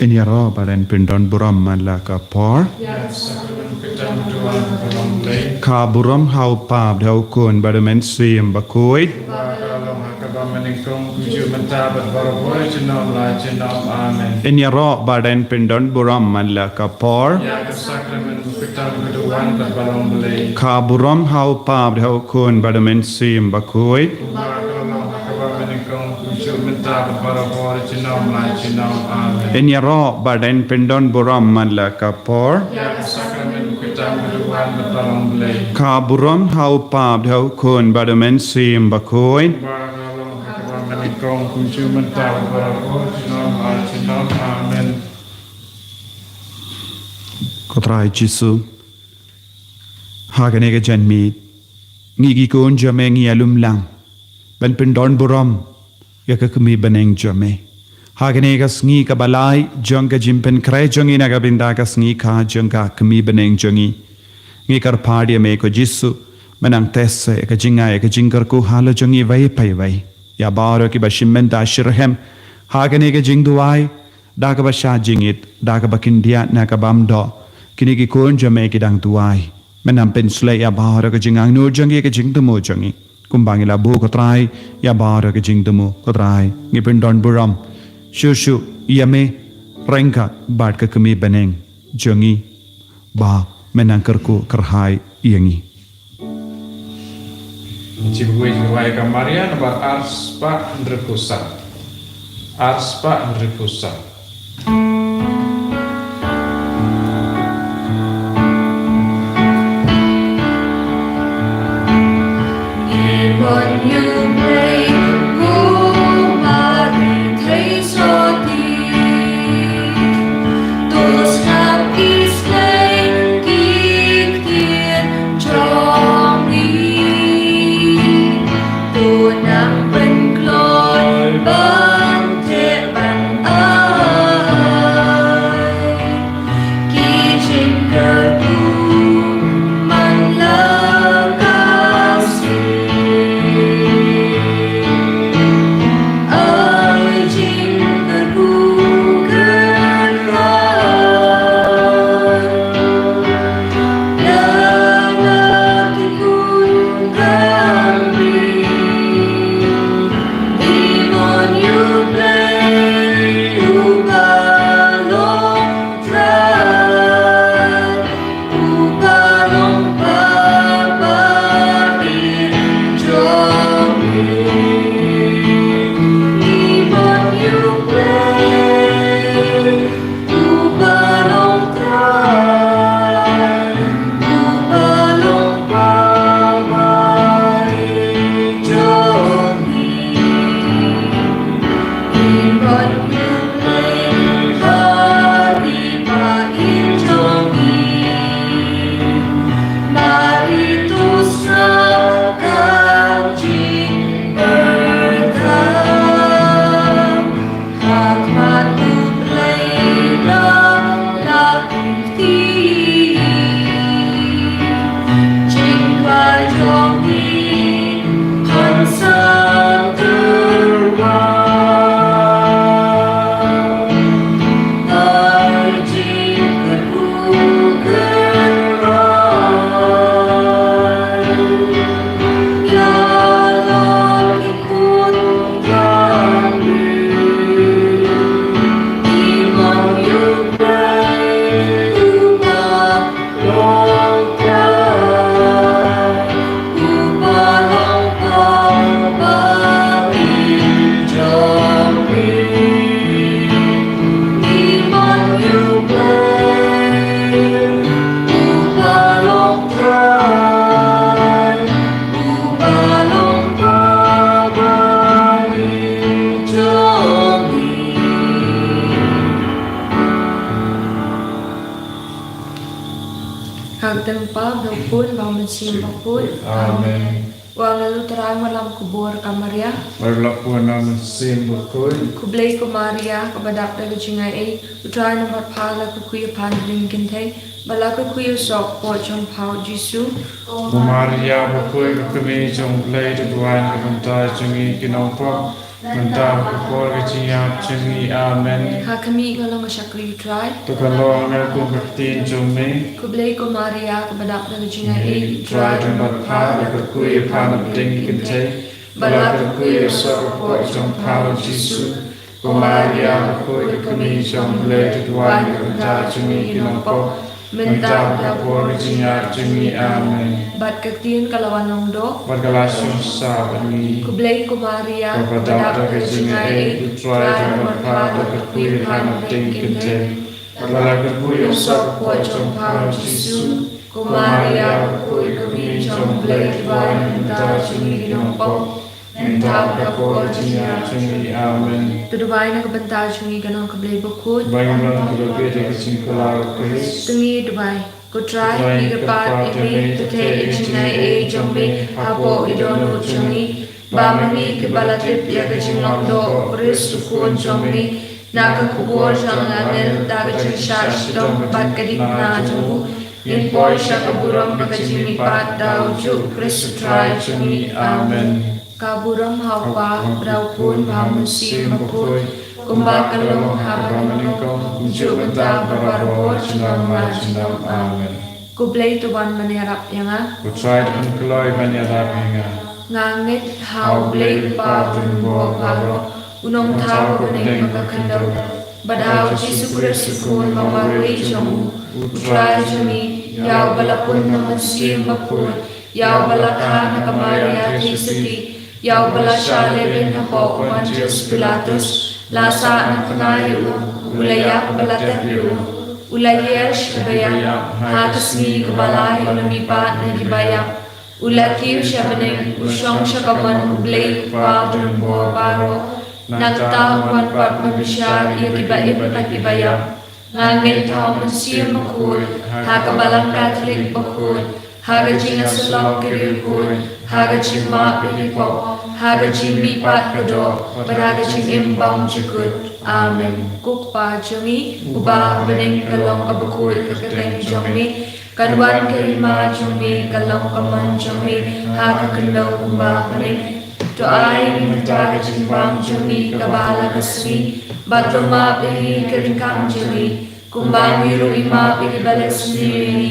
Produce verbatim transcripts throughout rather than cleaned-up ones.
Ngin ïaroh bad ngin pyndon burom man la ka por. Ka burom ha u Kpa bad ha u Khun bad u Mynsiem Bakhuid. Ngin ïaroh bad ngin pyndon burom man la ka por. Ka burom ha u Kpa bad ha u Khun bad u Mynsiem Bakhuid. Ngin ïaroh bad ngin pyndon burom man la ka por. Ka burom ha u Kpa bad ha u Khun bad u Mynsiem Bakhuid. Amen. Ko Trai Jisu, ha kane ka janmiet, ngi ki khun jong me ngi ïalum lang ban pyndon burom ïa ka kmie bneng jong me. Ha kane ka sngi kaba lai jong ka jingpynkhreh jong ngi na ka bynta ka sngi kha jong ka kmie bneng jong ngi, ngi kyrpad ïa me ko Jisu, men nang test ïa ka jingai ïa ka jingkyrkhu halor jong ngi iwei pa iwei. Ïa baroh kiba shim bynta shitrhem ha kane ka jingduwai, da kaba shah jingit, da kaba khyndiat ne ka bym doh, kine ki khun jong me ki dang duwai. Men nang pynshlei ïa baroh ka jingangnud jong ngi, ka jingthmu jong ngi. Kumba ngi la buh ko Trai ïa baroh ka jingthmu, ko Trai, ngi pyndon burom shuh shuh ïa me ryngkat bad ka kmie bneng jong ngi, ba men nang kyrkhu kyrhai ïa ngi. Ngi shim ïa ka duwai ka Maria nambar arspah hynriewphew saw. Arspah hynriewphew saw. Ka kyrteng u Kpa, bad u Khun, bad u Mynsiem Bakhuid. Amen. Amen. Wan la u Trai, wan la ka bor ka Maria. Wan la u Mynsiem Bakhuid. Khublei ko Maria, kaba dap da ka jingaiei, u Trai u nang bad pha, la ka khuid ïa pha na ki kynthei, bad la ka khuid ïa u soh ka kpoh jong pha u Jisu. Ko Maria bakhuid, ka kmie jong u Blei, to duwai na ka bynta jong ngi ki nongpop, Mynta bad ka por ka jingïap jong ngi. Amen. Ha khmih, nga long ka shakri U Trai. To kan long ha nga kum ka ktien jong me. Khublei ko Maria, kaba dap da ka jingaiei, U Trai u don bad pha, la kyrkhu ïa pha na pdeng ki kynthei, bad la kyrkhu ïa u soh ka kpoh jong pha U Jisu. Ko Maria bakhuid, ka kmie jong U Blei, to duwai na ka bynta jong ngi ki nongpop, mynta bad ha ka por ka jingïap jong ngi. Amen. Bad ka ktien ka la wan long doh, bad ka la shong sha bad ngi. Khublei ko Maria, kaba dap da ka jingaiei, U Trai u don bad pha, la kyrkhu ïa pha na pdeng ki kynthei, bad la kyrkhu ïa u soh ka kpoh jong pha U Jisu. Ko Maria bakhuid, ka kmie jong U Blei, to duwai na ka bynta jong ngi ki nongpop, mynta bad ha ka por ka jingïap jong ngi. Amen. To duwai na ka bynta jong ngi, ka nongkhublei bakhuid. Ba ngin long kiba bit ïa ka jingkylla U Khrist. To ngin duwai. Ko Trai, ngi kyrpad ïa me, to theh ïa ka jingaiei jong me hapoh ki dohnud jong ngi, ba ma ngi kiba la tip ïa ka jinglong doh U Khrist U Khun jong me, na ka khubor jong ki angel, da ka jingshah shitom bad ka dikna jong u, ngin poi sha ka burom bad ka jingmihpat da u juh U Khrist U Trai jong ngi. Amen. Ka burom ha U Kpa, bad ha U Khun, bad ha U Mynsiem Bakhuid, kumba ka long ha kaba nyngkong, kumjuh mynta bad barabor, junom la junom. Amen. Khublei, to wan ban ïarap ïa nga. Ko Trai to pynkloi ban ïarap ïa nga. Nga ngeit ha U Blei U Kpa Uba-ri-bor baroh, U Nongthaw uba bneng bad ka khyndew, bad ha U Jisu Khrist U Khun ba marwei jong u, U Trai jong ngi, ïa uba la pun na U Mynsiem Bakhuid, ïa uba la kha na ka Maria Theisotti, ïa uba la shah lehbeiñ hapoh u Pontius Pilatus, la sah nongpynïaid ïa u, u la ïap bad la tep ïa u, u la ïaid sha kaba ïap, ha ka sngi kaba lai u la mihpat na kiba ïap, u la kiew sha bneng, u shong sha kamon U Blei U Kpa Uba-ri-bor baroh, nangta un wan pat ban bishar ïa kiba im bad kiba ïap. Nga ngeit ha U Mynsiem Bakhuid, ha ka Balang Katholik bakhuid, ha ka jingïasyllok ki riewkhuid, ha ka jingmap ïa ki pop, ha ka jingmihpat ka doh, bad ha ka jingim bymjukut. Amen. Ko Kpa jong ngi, uba ha bneng, ka long kaba khuid ka kyrteng jong me, kan wan ka hima jong me, kan long ka mon jong me ha ka khyndew kumba ha bneng. To ai mynta ka jingbam jong ngi kaba ha la ka sngi, bad to map ïa ngi ki ryngkang jong ngi, kumba ngi ruh ngi map ïa kiba leh sniew ïa ngi,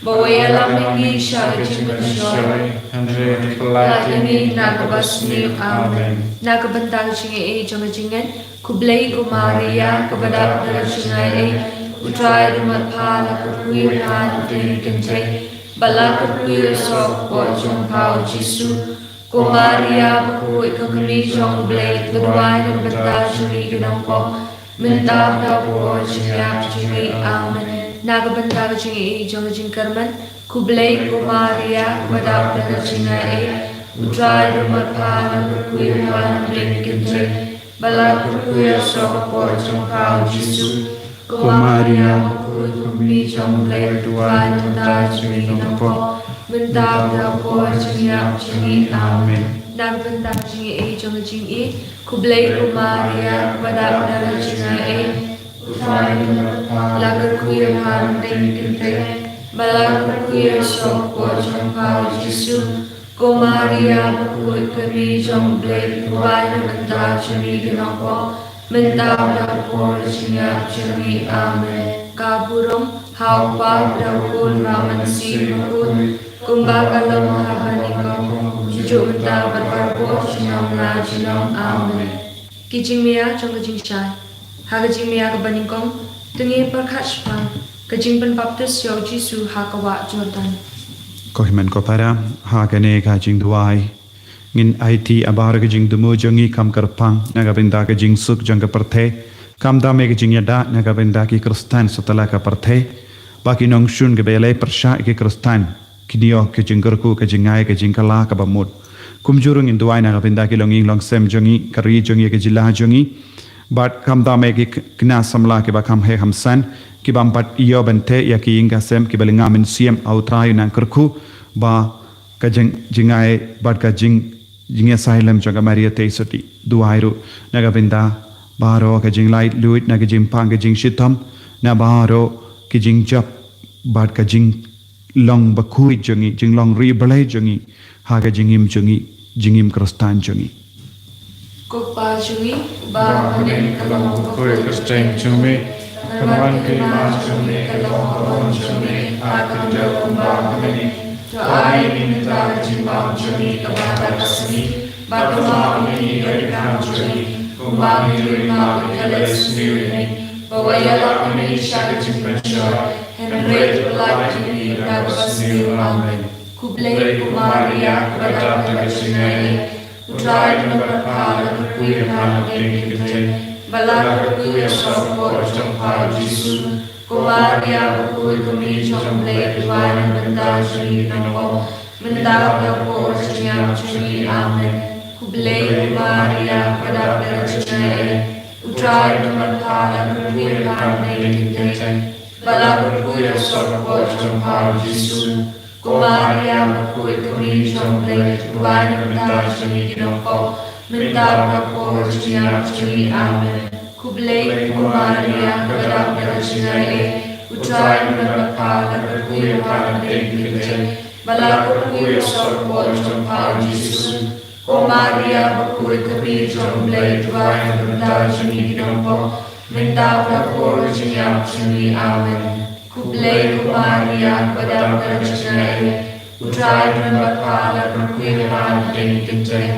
bad wat ïalam ïa ngi sha ka jingpynshoi, hynrei to pyllait ïa ngi na kaba sniew. Amen. Na ka bynta ka jingaiei jong ka jingngeit, khublei ko Maria, kaba dap da ka jingaiei, U Trai u don bad pha, la kyrkhu ïa pha na pdeng ki kynthei, bad la kyrkhu ïa u soh ka kpoh jong pha U Jisu. Ko Maria bakhuid, ka kmie jong U Blei, to duwai na ka bynta jong ngi ki nongpop, mynta bad ha ka por ka jingïap jong ngi. Amen. Na ka bynta ka jingaiei jong ka jingkyrmen, khublei ko Maria, kaba dap da ka jingaiei, U Trai u don bad pha, la kyrkhu ïa pha na pdeng ki kynthei, bad la kyrkhu ïa u soh ka kpoh jong pha U Jisu. Ko Maria bakhuid, ka kmie jong U Blei, to duwai na ka bynta jong ngi ki nongpop, mynta bad ha ka por ka jingïap jong ngi. Amen. Na ka bynta ka jingaiei jong ka jingïeit, khublei ko Maria, kaba dap da ka jingaiei, U Trai u don bad pha, la kyrkhu ïa pha na pdeng ki kynthei, bad la kyrkhu ïa u soh ka kpoh jong pha U Jisu. Ko Maria bakhuid, ka kmie jong U Blei, to duwai na ka bynta jong ngi ki nongpop, mynta bad ha ka por ka jingïap jong ngi. Amen. Ka burom ha U Kpa, bad ha U Khun, bad ha U Mynsiem Bakhuid, kumba ka long ha kaba nyngkong, kumjuh mynta bad barabor, junom la junom. Amen. Ki jingmia jong ka jingshai. Ha ka jingmia kaba nyngkong, to ngin pyrkhat shaphang ka jingpynbaptis ïa U Jisu ha ka wah Jordan. Ko hynmen ko para, ha kane ka jingduwai, ngin aiti ïa baroh ka jingthmu jong ngi kam kyrpang na ka bynta ka jingsuk jong ka pyrthei, kam dam ïa ka jingïada na ka bynta ki Khristan satlak ka pyrthei, ba ki nongshun kiba ïaleh pyrshah ïa ki Khristan kin ïoh ka jingkyrkhu, ka jingai, ka jingkylla kaba mut. Kumjuh ruh ngin duwai na ka bynta ki longïing longsem jong ngi, ka ri jong ngi, ka jylla jong ngi, bad kam dam ïa ki khynnah samla kiba kham heh kham san, ki bym pat ïoh ban theh ïa ki ïing ki sem, kiba lyngba mynsiem, A Trai, nang kyrkhu ba ka jing, jingai bad ka jing, jingïasailem jong ka Maria Theisotti. Duwai ruh na ka bynta baroh ka jinglaitluid na ka jingpang ka jingshitom, na baroh ki jingjop bad ka jinglong bakhuid jong ngi, jinglong ri Blei jong ngi, ha ka jingim jong ngi, jingim Khristan jong ngi. Ko Pa jong ngi, uba ha bneng, ka long ka bakhuid kyrteng jong me. Kan wan ka hima jong me, ka long ka mon jong me, ha ka khyndew kumba ha bneng. To ai ïa ngi mynta ka jingbam jong ngi kaba ha ka sngi. Bad to map ïa ngi ka ryngkat jong ngi, kumba ngi ruh ngi map ïa ki ba la sniew ïa ngi. Bad wat ïalam ïa ngi sha ka jingpynshoi, hynrei to pyllait ïa ngi na kaba sniew. Amen. Khublei ko Maria, kaba dap da ka jingaiei. U Trai u don bad pha, la kyrkhu ïa pha hapdeng ki kynthei, bad la kyrkhu ïa u soh kpoh jong pha u Jisu. Ko Maria bakhuid, ka kmie jong U Blei, duwai na ka bynta jong ngi ki nongpop, mynta bad ha ka por jingïap jong ngi. Amen. Khublei ko Maria, kaba dap da ka jingaiei. U Trai u don bad pha, la kyrkhu ïa pha hapdeng ki kynthei, bad la kyrkhu ïa u soh kpoh jong pha u Jisu. Ko Maria bakhuid, ka kmie jong U Blei, duwai na ka bynta jong ngi ki nongpop, mynta bad ha ka por jingïap jong ngi. Amen. Khublei ko Maria, kaba dap da ka jingaiei. U Trai u don bad pha, la kyrkhu ïa pha hapdeng ki kynthei, bad la kyrkhu ïa u soh kpoh jong pha u Jisu. Ko Maria bakhuid, ka kmie jong U Blei, duwai na ka bynta jong ngi ki nongpop, mynta bad ha ka por jingïap jong ngi. Amen. Khublei ko Maria, kaba dap da ka jingaiei. U Trai u don bad pha, la kyrkhu ïa pha hapdeng ki kynthei,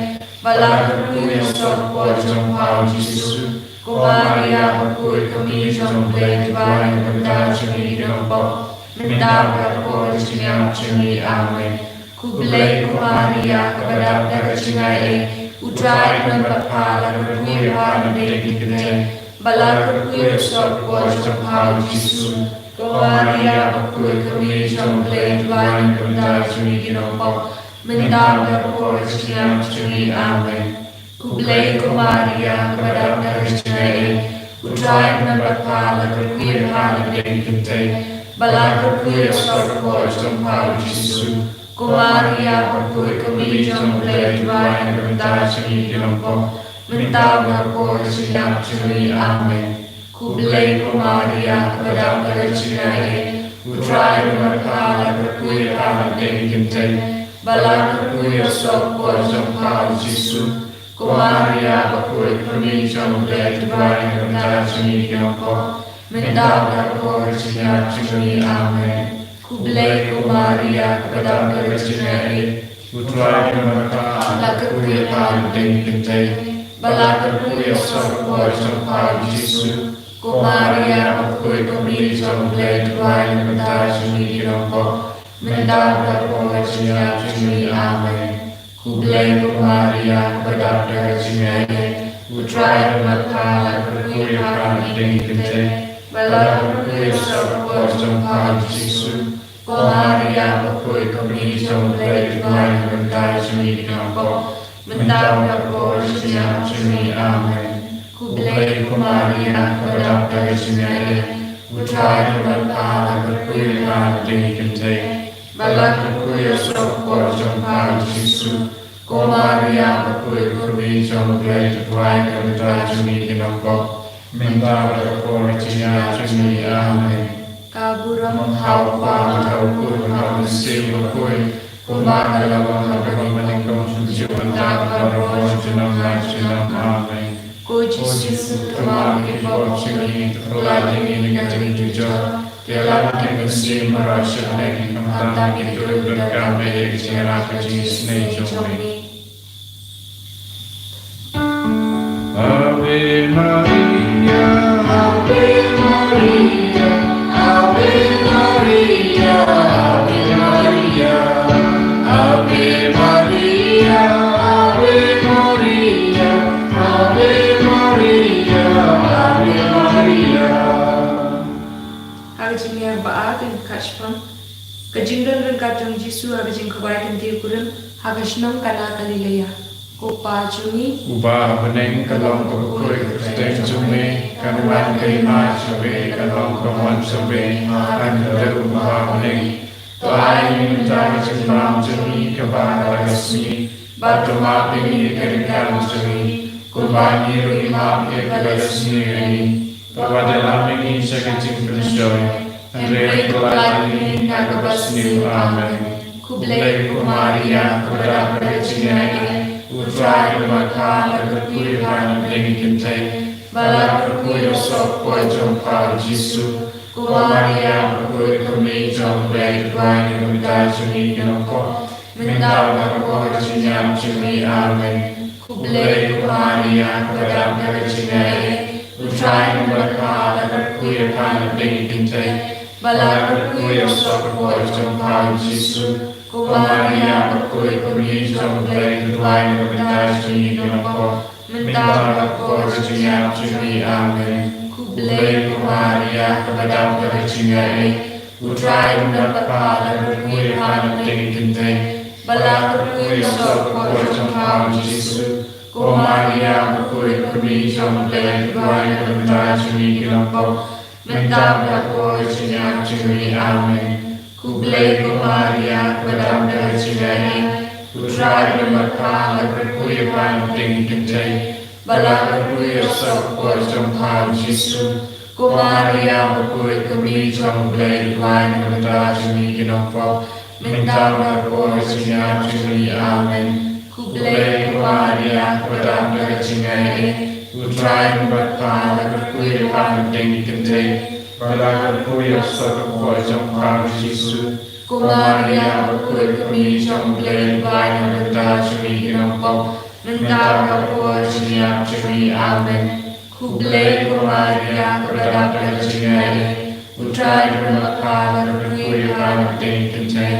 bad la kyrkhu ïa u soh kpoh jong pha u Jisu. Ko Maria bakhuid, ka kmie jong U Blei, duwai na ka bynta jong ngi ki nongpop, mynta bad ha ka por jingïap jong ngi. Amen. Khublei ko Maria, kaba dap da ka jingaiei. U Trai u don bad pha, la kyrkhu ïa pha hapdeng ki kynthei, bad la kyrkhu ïa u soh kpoh jong pha u Jisu. Ko Maria bakhuid, ka kmie jong U Blei, duwai na ka bynta jong ngi ki nongpop, mynta bad ha ka por jingïap jong ngi. Amen. Khublei ko Maria, kaba dap da ka jingaiei. U Trai u don bad pha, la kyrkhu ïa pha hapdeng ki kynthei, bad la kyrkhu ïa u soh kpoh jong pha u Jisu. Ko Maria bakhuid, ka kmie jong U Blei, duwai na ka bynta jong ngi ki nongpop, mynta bad ha ka por jingïap jong ngi. Amen. Khublei ko Maria, kaba dap da ka jingaiei. U Trai u don bad pha, la kyrkhu ïa pha hapdeng ki kynthei, bad la kyrkhu ïa u soh kpoh jong pha u Jisu. Ko Maria bakhuid, ka kmie jong U Blei, duwai na ka bynta jong ngi ki nongpop, mynta bad ha ka por jingïap jong ngi. Amen. Khublei ko Maria, kaba dap da ka jingaiei. U Trai u don bad pha, la kyrkhu ïa pha hapdeng ki kynthei, bad la kyrkhu ïa u soh kpoh jong pha u Jisu. Ko Maria bakhuid, ka kmie jong U Blei, duwai na ka bynta jong ngi ki nongpop, mynta bad ha ka por jingïap jong ngi. Amen. Khublei ko Maria, kaba dap da ka jingaiei. U Trai u don bad pha, la kyrkhu ïa pha hapdeng ki kynthei, bad la kyrkhu ïa u soh kpoh jong pha u Jisu. Ko Maria bakhuid, ka kmie jong U Blei, duwai na ka bynta jong ngi ki nongpop, mynta bad ha ka por jingïap jong ngi. Amen. Khublei ko Maria, kaba dap da ka jingaiei. U Trai u don bad pha, la kyrkhu ïa pha hapdeng ki kynthei, bad la kyrkhu ïa u soh kpoh jong pha u Jisu. Ko Maria bakhuid, ka kmie jong U Blei, duwai na ka bynta jong ngi ki nongpop, mynta bad ha ka por jingïap jong ngi. Amen. Ka burom ha U Kpa, ha U Khun, ha U Mynsiem Bakhuid, kumba ka la long ha kaba nyngkong, kumjuh mynta, bad barabor, junom la junom. Amen. Ko Jisu, to map ïa ki pop jong ngi, to pyllait ïa ngi na ka ri kajor, to ïalam ïa ki mynsiem baroh sha bneng, khamtam ïa kito kiba donkam beit ïa ka jingïarap ka jingisynei jong me. Ave Maria, Ave Maria, Ave Maria, Ave Maria, Ave Maria, Ave Maria, Ave Maria, Ave Maria. Ha ka jingleh ba ar, kan kat shipang ka jingdon ryngkat jong u Jisu ha ka jingkhawai ïa ki kurim ha ka shnong Kana Galilea. Ko Pa jong ngi uba ha bneng, ka long ka bakhuid ka kyrteng jong me, kan wan ka hima jong me, kan long ka mon jong me ha ka khyndew kumba ha bneng. To ai ïa ngi mynta ka jingbam jong ngi kaba ha la ka sngi, bad to map ïa ngi ka ryngkat jong ngi, kumba ngi ruh ngi map ïa kiba la sniew ïa ngi. Bad wat ïalam ïa ngi sha ka jingpynshoi, hynrei to pyllait ïa ngi na kaba sniew. Amen. Khublei ko Maria, kaba dap da ka jingaiei, U Trai u don bad pha, la kyrkhu ïa pha na pdeng ki kynthei, bad la kyrkhu ïa u soh ka por jong pha u Jisu. Ko Maria bakhuid, ka kmie jong U Blei, duwai na ka bynta jong ngi ki nongpop, mynta bad ha ka por jingïap jong ngi. Amen. Khublei ko Maria, kaba dap da ka jingaiei, U Trai u don bad pha, la kyrkhu ïa pha na pdeng ki kynthei, bad la kyrkhu ïa u soh ka por jong pha u Jisu. Ko Maria bakhuid, ka kmie jong U Blei, duwai na ka bynta jong ngi ki nongpop, mynta bad ha ka por jingïap jong ngi. Amen. Khublei ko Maria, kaba dap da ka jingaiei, U Trai u don bad pha, la kyrkhu ïa pha na pdeng ki kynthei, bad la kyrkhu ïa u soh ka por jong pha u Jisu. Ko Maria bakhuid, ka kmie jong U Blei, duwai na ka bynta jong ngi ki nongpop, mynta bad ha ka por jingïap jong ngi. Amen. Khublei ko Maria, kaba dap da ka jingaiei, U Trai u don bad pha, la kyrkhu ïa pha na pdeng ki kynthei, bad la kyrkhu ïa u soh ka por jong pha u Jisu. Ko Maria bakhuid, ka kmie jong U Blei, duwai na ka bynta jong ngi ki nongpop, mynta bad ha ka por jingïap jong ngi. Amen. Khublei ko Maria, kaba dap da ka jingaiei, U Trai u don bad pha, la kyrkhu ïa pha na pdeng ki kynthei, bad la kyrkhu ïa u soh ka por jong pha u Jisu. Ko Maria bakhuid, ka kmie jong U Blei, duwai na ka bynta jong ngi ki nongpop, mynta bad ha ka por jingïap jong ngi. Amen. Khublei ko Maria, kaba dap da ka jingaiei, U Trai u don bad pha, la kyrkhu ïa pha na pdeng ki kynthei,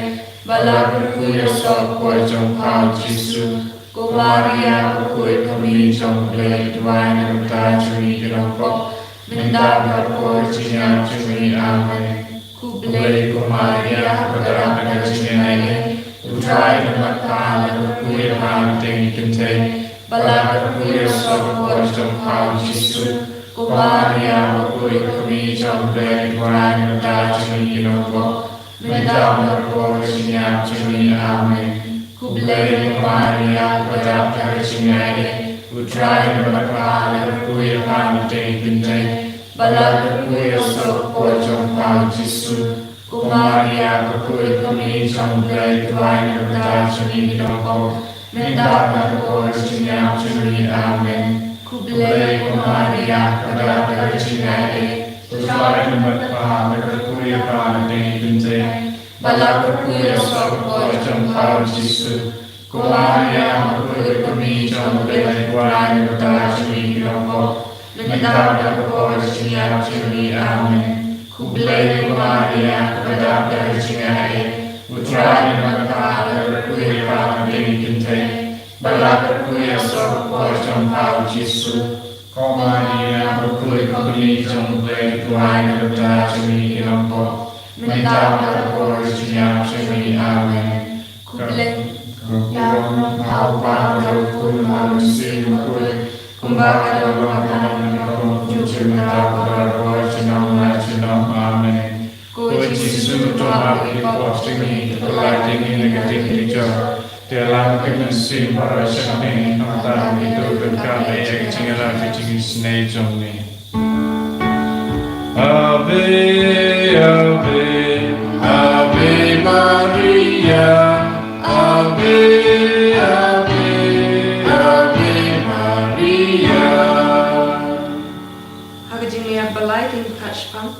bad la kyrkhu ïa u soh ka por jong pha u Jisu. Ko Maria bakhuid, ka kmie jong U Blei, duwai na ka bynta jong ngi ki nongpop, mynta bad ha ka por jingïap jong ngi. Amen. Khublei ko Maria, kaba dap da ka jingaiei, U Trai u don bad pha, la kyrkhu ïa pha na pdeng ki kynthei, bad la kyrkhu ïa u soh ka por jong pha u Jisu. Ko Maria bakhuid, ka kmie jong U Blei, duwai na ka bynta jong ngi ki nongpop, mynta bad ha ka por jingïap jong ngi. Amen. Khublei ko Maria, kaba dap da ka jingaiei, U Trai u don bad pha, la kyrkhu ïa pha na pdeng ki kynthei, bad la kyrkhu ïa u soh ka por jong pha u Jisu. Ko Maria bakhuid, ka kmie jong U Blei, duwai na ka bynta jong ngi ki nongpop, mynta bad ha ka por jingïap jong ngi. Amen. Khublei ko Maria, kaba dap da ka jingaiei, U Trai u don bad pha, la kyrkhu ïa pha na pdeng ki kynthei, bad la kyrkhu ïa u soh ka por jong pha u Jisu. Ko Maria bakhuid, ka kmie jong U Blei, duwai na ka bynta jong ngi ki nongpop, mynta bad ha ka por jingïap jong ngi. Amen. Khublei ko Maria, kaba dap da ka jingaiei, U Trai u don bad pha, la kyrkhu ïa pha na pdeng ki kynthei, bad la kyrkhu ïa u soh ka por jong pha u Jisu. Ko Maria bakhuid, ka kmie jong U Blei, duwai na ka bynta jong ngi ki nongpop, mynta bad ha ka por jingïap jong ngi. Amen. Khublei. Ka burom ha U Kpa, ha U Khun, ha U Mynsiem Bakhuid, kumba ka la long, ha la ka bym jur, mynta bad ha ka por junom la junom. Amen. Ko Jisu, to map ïa ki pop jong ngi, to pyllait ïa ngi na ka jingdijor, to ïalam ïa ki mynsiem baroh sha ngi, khamtam ïa kito kiba donkam ïa ka jingïarap ka jingisynei jong ngi. Ave, Ave, Ave Maria. Ave, Ave, Ave Maria. Ha ka jingïap ba lai, kin kat shipang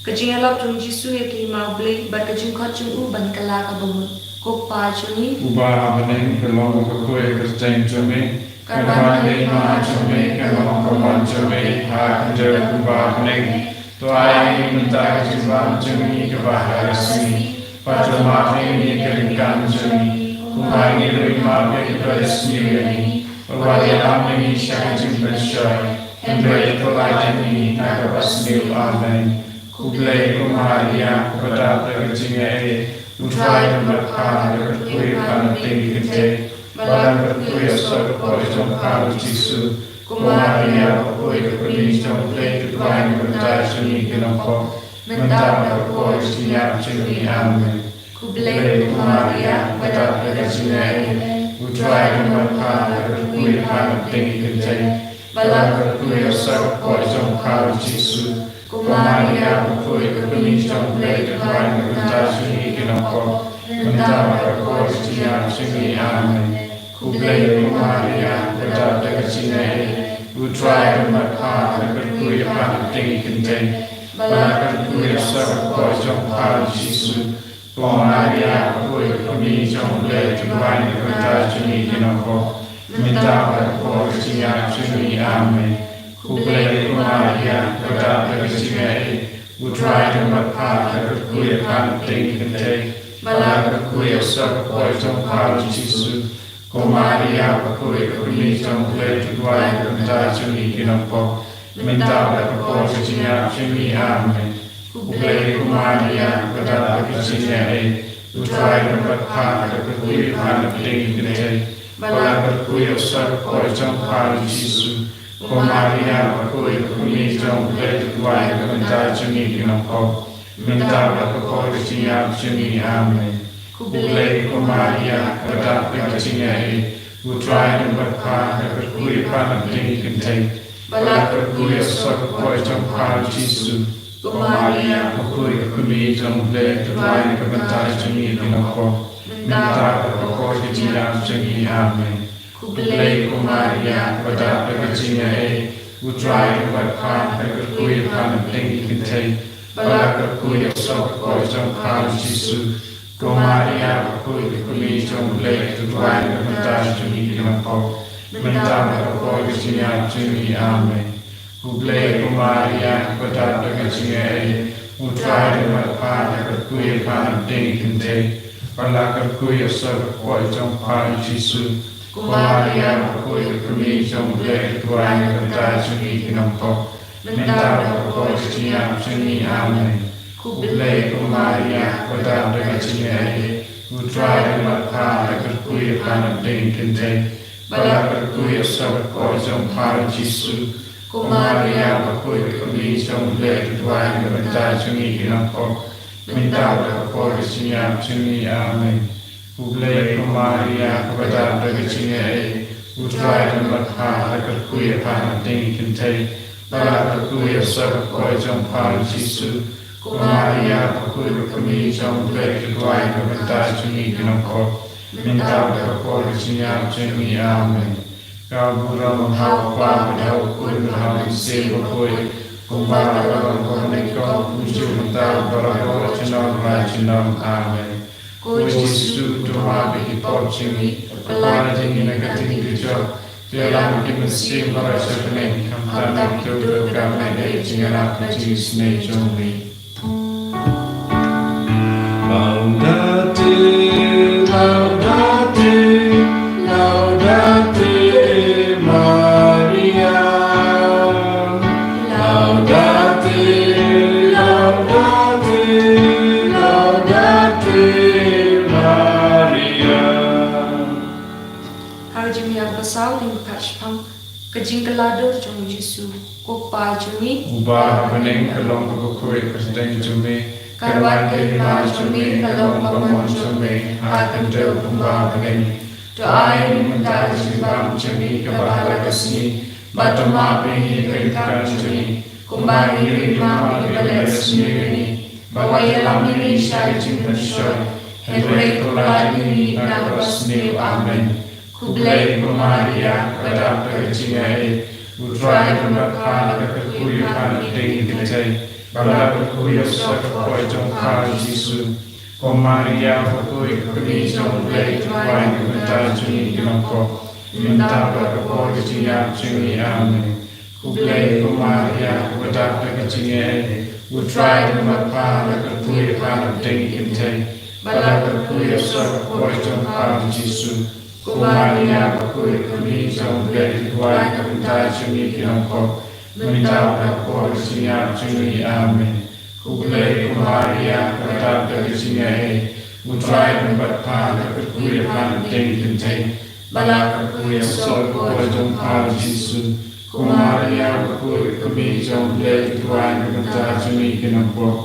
ka jingïalap jong U Jisu ïa ka Hima U Blei bad ka jingkhot jong u ban kylla ka bamut. Ko Kpa jong ngi uba ha bneng, ka long ka khuid ka kyrteng jong me. Kan wan ka hima jong me, kan long ka mon jong me ha ka khyndew kumba ha bneng. To ai ïa ngi mynta ka jingbam jong ngi kaba ha ka sngi, bad to map ïa ngi ïa ki ryngkang jong ngi, kumba ngi ruh ngi map ïa kiba isniew ïa ngi. Wat ïalam ïa ngi sha ka jingpynshoi, hynrei to pyllait ïa ngi na kaba sniew. Amen. Khublei ko Maria, kaba dap da ka jingaiei, U Trai u don bad pha, la kyrkhu ïa pha na pdeng ki kynthei, bad la kyrkhu ïa u soh ka por jong pha u Jisu. Ko Maria bakhuid, ka kmie jong U Blei, to duwai na ka bynta jong ngi ki nongpop, mynta bad ha ka por jingïap jong ngi. Amen. Khublei ko Maria, kaba dap da ka jingaiei, U Trai u don bad pha, la kyrkhu ïa pha na pdeng ki kynthei, bad la kyrkhu ïa u soh ka por jong pha u Jisu. Ko Maria bakhuid, ka kmie jong U Blei, to duwai na ka bynta jong ngi ki nongpop, mynta bad ha ka por jingïap jong ngi. Amen. Khublei ko Maria, ka dap da ka jingaiei, U Trai u don bad pha, pha la kyrkhu ïa pha na pdeng ki kynthei, bad la kyrkhu ïa u sawdong ka kpoh jong pha u Jisu. Ko Maria, ka khuid ka kmie jong U Blei, to duwai na ka bynta jong ngi ki nongpop, mynta bad ha ka por ka jingïap jong ngi. Amen. Khublei ko Maria, ka dap da ka jingaiei, U Trai u don bad pha, pha la kyrkhu ïa pha na pdeng ki kynthei, bad la kyrkhu ïa u sawdong ka kpoh jong pha u Jisu. Ko Maria, ka khuid ka kmie jong U Blei, to duwai na ka bynta jong ngi ki nongpop, mynta bad ha ka por ka jingïap jong ngi. Amen. Khublei ko Maria, ka dap da ka jingaiei, U Trai u don bad pha, pha la kyrkhu ïa pha na pdeng ki kynthei, bad la kyrkhu ïa u sawdong ka kpoh jong pha u Jisu. Ko Maria, ka khuid ka kmie jong U Blei, to duwai na ka bynta jong ngi ki nongpop, mynta bad ha ka por ka jingïap jong ngi. Amen. Khublei ko Maria, ka dap da ka jingaiei, U Trai u don bad pha, pha la kyrkhu ïa pha na pdeng ki kynthei, bad la kyrkhu ïa u sawdong ka kpoh jong pha u Jisu. Ko Maria, ka khuid ka kmie jong U Blei, to duwai na ka bynta jong ngi ki nongpop, mynta bad ha ka por ka jingïap jong ngi. Amen. Khublei ko Maria, ka dap da ka jingaiei, U Trai u don bad pha, pha la kyrkhu ïa pha na pdeng ki kynthei, bad la kyrkhu ïa u sawdong ka kpoh jong pha u Jisu. Ko Maria, ka khuid ka kmie jong U Blei, to duwai na ka bynta jong ngi ki nongpop, mynta bad ha ka por ka jingïap jong ngi. Amen. Khublei ko Maria, ka dap da ka jingaiei, U Trai u don bad pha, pha la kyrkhu ïa pha na pdeng ki kynthei, bad la kyrkhu ïa u sawdong ka kpoh jong pha u Jisu. Ko Maria, ka khuid ka kmie jong U Blei, to duwai na ka bynta jong ngi ki nongpop, mynta bad ha ka por ka jingïap jong ngi. Amen. Khublei ko Maria, ka dap da ka jingaiei, U Trai u don bad pha, pha la kyrkhu ïa pha na pdeng ki kynthei, bad la kyrkhu ïa u sawdong ka kpoh jong pha u Jisu. Ko Maria, ka khuid ka kmie jong U Blei, to duwai na ka bynta jong ngi ki nongpop, mynta bad ha ka por ka jingïap jong ngi. Amen. Khublei ko Maria, ka dap da ka jingaiei, U Trai u don bad pha, pha la kyrkhu ïa pha na pdeng ki kynthei, bad la kyrkhu ïa u sawdong ka kpoh jong pha u Jisu. Ko Maria, ka khuid ka kmie jong U Blei, to duwai na ka bynta jong ngi ki nongpop, mynta bad ha ka por ka jingïap jong ngi. Amen. Ka burom ha u Kpa bad ha u Khun bad ha u Mynsiem Bakhuid, kumba ka long ha kaba nyngkong, kumjuh mynta, barabor, junom la junom. Amen. Ko Jisu, to map ïa ki pop jong ngi, pynlait ïa ngi na ka ktien ka jong, pynlong ïa ki mynsiem baroh sha bneng, khamtam ïa kito kiba ïeit, ka jingïarap ka jingisynei jong ngi. Laudate, laudate, laudate Maria. Laudate, laudate, laudate Maria. Ka jingïaid basaw lyngba ka jingpang, ka jingkylla dur jong u Jisu, ko Kpa jong ngi. Uba ha bneng, ka long kaba khuid ka kyrteng jong me, ka wan ka hima jong me, ka long ka mon jong me, ha ka khyndew kumba ha bneng. To ai ïa ngi mynta ka jingbam jong ngi kaba ha la ka sngi, bad to map ïa ngi ki ryngkat jong ngi, kumba ngi ruh ngi map ïa kiba leh sniew ïa ngi, bad wat ïalam ïa ngi sha ka jingpynshoi, hynrei to lait ïa ngi na kaba sniew. Amen. Khublei ko Maria, ka dap da ka jingaiei, U Trai u don bad pha, pha la kyrkhu ïa pha na pdeng ki kynthei, bad la kyrkhu ïa u sawdong ka kpoh jong pha u Jisu. Ko Maria, ka khuid ka kmie jong U Blei, to duwai na ka bynta jong ngi ki nongpop, mynta bad ha ka por ka jingïap jong ngi. Amen. Khublei ko Maria, ka dap da ka jingaiei, U Trai u don bad pha, pha la kyrkhu ïa pha na pdeng ki kynthei, bad la kyrkhu ïa u sawdong ka kpoh jong pha u Jisu. Ko Maria, ka khuid ka kmie jong U Blei, to duwai na ka bynta jong ngi ki nongpop, mynta bad ha ka por ka jingïap jong ngi. Amen. Khublei ko Maria, ka dap da ka jingaiei, U Trai u don bad pha, pha la kyrkhu ïa pha na pdeng ki kynthei, bad la kyrkhu ïa u sawdong ka kpoh jong pha u Jisu. Ko Maria, ka khuid ka kmie jong U Blei, to duwai na ka bynta jong ngi ki nongpop,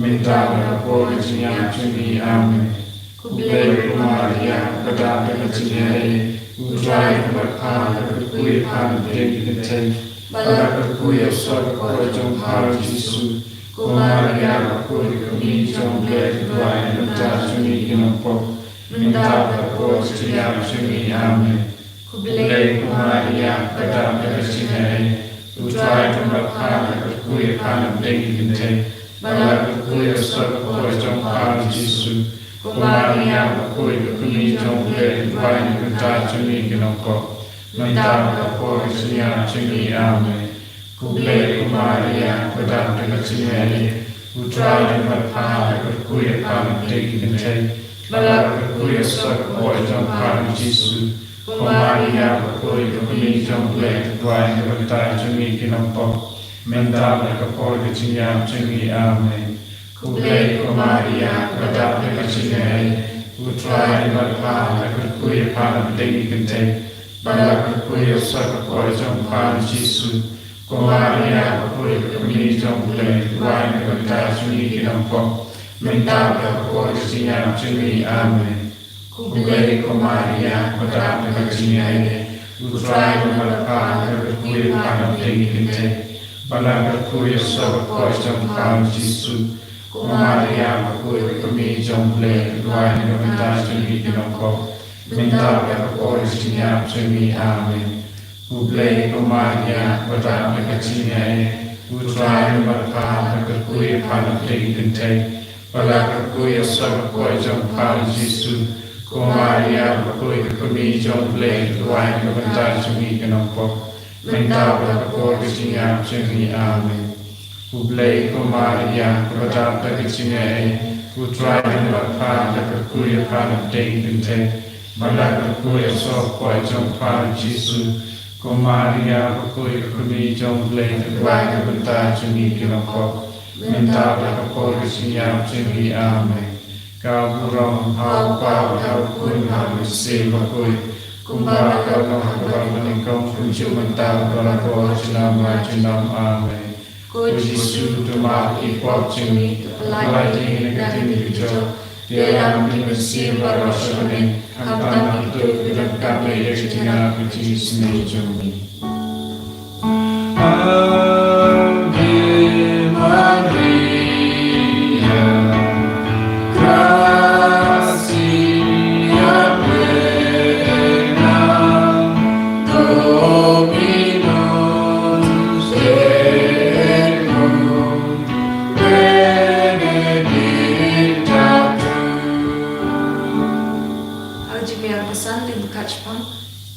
mynta bad ha ka por ka jingïap jong ngi. Amen. Khublei ko Maria, ka dap da ka jingaiei, U Trai u don bad pha, pha la kyrkhu ïa pha na pdeng ki kynthei, bad la kyrkhu ïa u sawdong ka kpoh jong pha u Jisu. Ko Maria, ka khuid ka kmie jong U Blei, to duwai na ka bynta jong ngi ki nongpop, Mynta bad ka por ka jingïap jong ngi. Amen. Khublei ko Maria, kaba dap da ka jingaiei, U Trai u don bad pha, pha kyrkhu ïa pha na pdeng ki kynthei, bad la kyrkhu ïa u sor ka kpoh jong pha u Jisu. Ko Maria, bakhuid ka kmie jong U Blei, duwai na ka bynta jong ngi ki nongpop, mynta bad ka por ka jingïap jong ngi. Amen. Khublei ko Maria, kaba dap da ka jingaiei, U Trai u don bad pha, pha kyrkhu ïa pha na pdeng ki kynthei, bad la kyrkhu ïa u sor ka kpoh jong pha u Jisu. Ko Maria, bakhuid ka kmie jong U Blei, duwai na ka bynta jong ngi ki nongpop, mynta bad ka por ka jingïap jong ngi. Amen. Khublei ko Maria, kaba dap da ka jingaiei, U Trai u don bad pha, pha kyrkhu ïa pha na pdeng ki kynthei, bad la kyrkhu ïa u sor ka kpoh jong pha u Jisu. Ko Maria, bakhuid ka kmie jong U Blei, duwai na ka bynta jong ngi ki nongpop, mynta bad ka por ka jingïap jong ngi. Amen. Khublei ko Maria, kaba dap da ka jingaiei, U Trai u don bad pha, pha kyrkhu ïa pha na pdeng ki kynthei, bad la kyrkhu ïa u sor ka kpoh jong pha u Jisu. Ko Maria, bakhuid ka kmie jong U Blei, duwai na ka bynta jong ngi ki nongpop, mynta bad ka por ka jingïap jong ngi. Amen. Khublei ko Maria, kaba dap da ka jingaiei, U Trai u don bad pha, pha kyrkhu ïa pha na pdeng ki kynthei, bad la kyrkhu ïa u sor ka kpoh jong pha u Jisu. Ko Maria, bakhuid ka kmie jong U Blei, duwai na ka bynta jong ngi ki nongpop, mynta bad ka por ka jingïap jong ngi. Amen. Khublei ko Maria, kaba dap da ka jingaiei, U Trai u don bad pha, pha kyrkhu ïa pha na pdeng ki kynthei, bad la kyrkhu ïa u sor ka kpoh jong pha u Jisu. Ko Maria, bakhuid ka kmie jong U Blei, duwai na ka bynta jong ngi ki nongpop, mynta bad ka por ka jingïap jong ngi. Amen. Ka burom ha U Kpa, ha U Khun, ha U Mynsiem Bakhuid, kumba ka long ha kaba nyngkong, kumjuh mynta, bad la ka por junom la junom. Amen. Ko Jisu, to map ïa ki pop jong ngi, to pyllait ïa ngi na ka ktien jong ka doh, to ïalam ïa ki mynsiem baroh sha bneng, khamtam kito kiba donkam ïa ka jingïarap ka jingisynei jong ngi. Ave Maria, gratia plena, Dominus tecum, benedicta tu. Ha ka jingmih arphew san, dei ba khatshpang,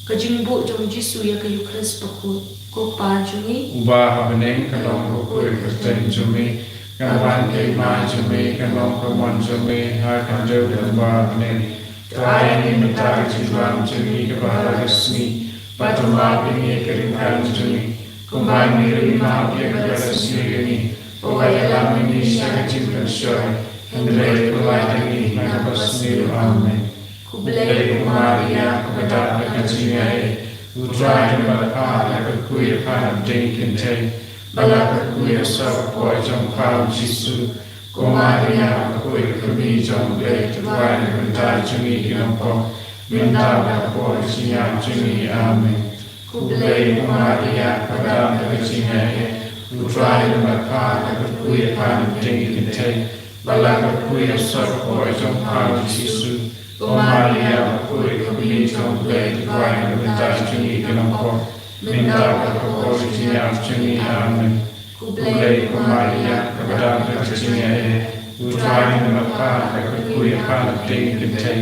ka jingbuh jong u Jisu ïa ka Eukharist bakhuid. Ko Kpa jong ngi uba ha bneng, ka long ka kyrteng jong me, kan wan ka hima jong me, kan long ka mon jong me ha ka khyndew kumba ha bneng. To ai ïa ngi mynta ka jingïarap jong ngi kaba ha la ka sngi, bad to map ïa ngi ka ryngkat jong ngi, kumba ngi ruh ngi map ïa kiba la sniew ïa ngi, wat ïalam ïa ngi sha ka jingpynshoi, hynrei to pynlait ïa ngi na kaba sniew. Amen. Khublei ko Maria, kaba dap da ka jingaiei, U Trai u don bad pha, pha kyrkhu ïa pha na pdeng ki kynthei, bad la kyrkhu ïa u sor ka kpoh jong pha u Jisu. Ko Maria, bakhuid ka kmie jong U Blei, to duwai na ka bynta jong ngi ki nongpop, mynta bad ka por ka jingïap jong ngi. Amen. Khublei ko Maria, kaba dap da ka jingaiei, U Trai u don bad pha, pha kyrkhu ïa pha na pdeng ki kynthei, bad la kyrkhu ïa u sor ka kpoh jong pha u Jisu. Ko Maria, bakhuid ka kmie jong U Blei, to duwai na ka bynta jong ngi ki nongpop, mynta bad ka por ka jingïap jong ngi. Amen. Khublei ko Maria, kaba dap da ka jingaiei, U Trai u don bad pha, pha kyrkhu ïa pha na pdeng ki kynthei,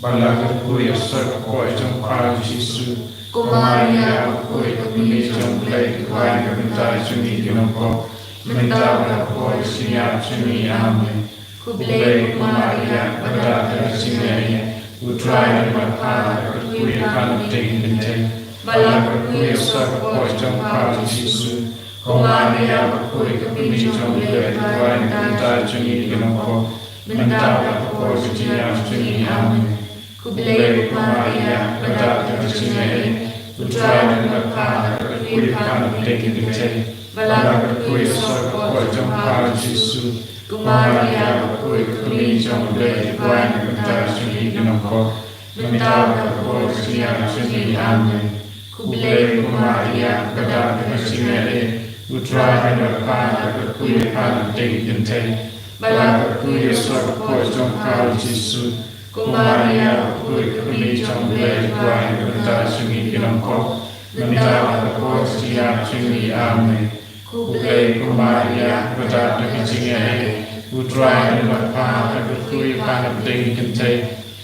bad la kyrkhu ïa u sor ka kpoh jong pha u Jisu. Ko Maria, bakhuid ka kmie jong U Blei, to duwai na ka bynta jong ngi ki nongpop, mynta bad ka por ka jingïap jong ngi. Amen. Khublei ko Maria, kaba dap da ka jingaiei, U Trai u don bad pha, pha kyrkhu ïa pha na pdeng ki kynthei, bad la kyrkhu ïa u sor ka kpoh jong pha u Jisu. Ko Maria, bakhuid ka kmie jong U Blei, to duwai na ka bynta jong ngi ki nongpop, mynta bad ka por ka jingïap jong ngi. Amen. Khublei ko Maria, kaba dap da ka jingaiei, U Trai u don bad pha, pha kyrkhu ïa pha na pdeng ki kynthei, bad la kyrkhu ïa u sor ka kpoh jong pha u Jisu. Ko Maria, bakhuid ka kmie jong U Blei, to duwai na ka bynta jong ngi ki nongpop, mynta bad ka por ka jingïap jong ngi. Amen. Khublei ko Maria, kaba dap da ka jingaiei, U Trai u don bad pha, pha kyrkhu ïa pha na pdeng ki kynthei, bad la kyrkhu ïa u sor ka kpoh jong pha u Jisu. Ko Maria bakhuid, ka kmie jong U Blei, duwai na ka bynta jong ngi ki nongpop, mynta bad ha ka por ka jingïap jong ngi. Amen. Khublei ko Maria, ba dap da ka jingaiei, U Trai u don bad pha, pha la kyrkhu ïa pha na pdeng ki kynthei,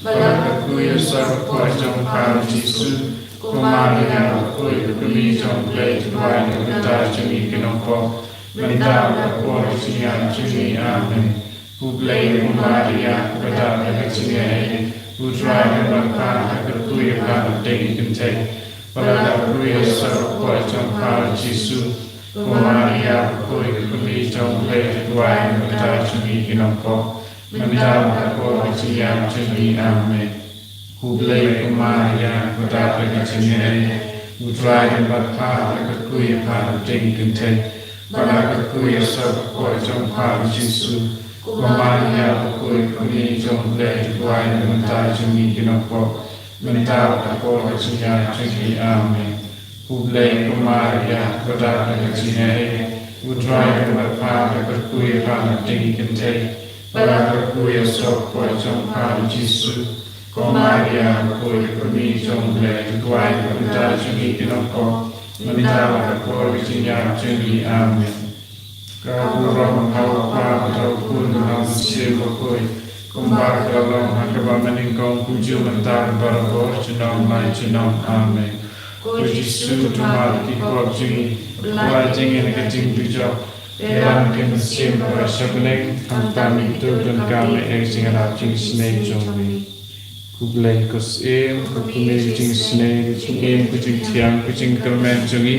bad la kyrkhu ïa u sawdong jong pha u Jisu. Ko Maria bakhuid, ka kmie jong U Blei, duwai na ka bynta jong ngi ki nongpop, mynta bad ha ka por ka jingïap jong ngi. Amen. Khublei ko Maria, ba dap da ka jingaiei, U Trai u don bad pha, pha la kyrkhu ïa pha na pdeng ki kynthei, bad la kyrkhu ïa u sawdong jong pha u Jisu. Ko Maria bakhuid, ka kmie jong U Blei, duwai na ka bynta jong ngi ki nongpop, mynta bad ha ka por ka jingïap jong ngi. Amen. Khublei ko Maria, ba dap da ka jingaiei, U Trai u don bad pha, pha la kyrkhu ïa pha na pdeng ki kynthei, bad la kyrkhu ïa u sawdong jong pha u Jisu. Ko Maria bakhuid, ka kmie jong U Blei, duwai na ka bynta jong ngi ki nongpop, mynta bad ha ka por ka jingïap jong ngi. Amen. Khublei ko Maria, ba dap da ka jingaiei, U Trai u don bad pha, pha la kyrkhu ïa pha na pdeng ki kynthei, bad la kyrkhu ïa u sawdong jong pha u Jisu. Ko Maria bakhuid, ka kmie jong U Blei, duwai na ka bynta jong ngi ki nongpop, mynta bad ha ka por ka jingïap jong ngi. Amen. Ka burom ha u Kpa bad ha u Khun bad ha u Mynsiem Bakhuid, kumba ka la long ha kaba mynnyngkong, kumjuh mynta, barabor, junom la junom. Amen. Ko Jisu, to map ïa ki pop jong ngi, pynlait ïa ngi na ka jingdujok, pynïaid lam ïa ki mynsiem baroh sha bneng, khamtam ïa kito kiba donkam ïa ka jingïarap jingisynei jong me. Khublei ko Syiem, ko Kmie ka jingisynei, ko Jingim, ko jingthiang, ko jingkyrmen jong ngi.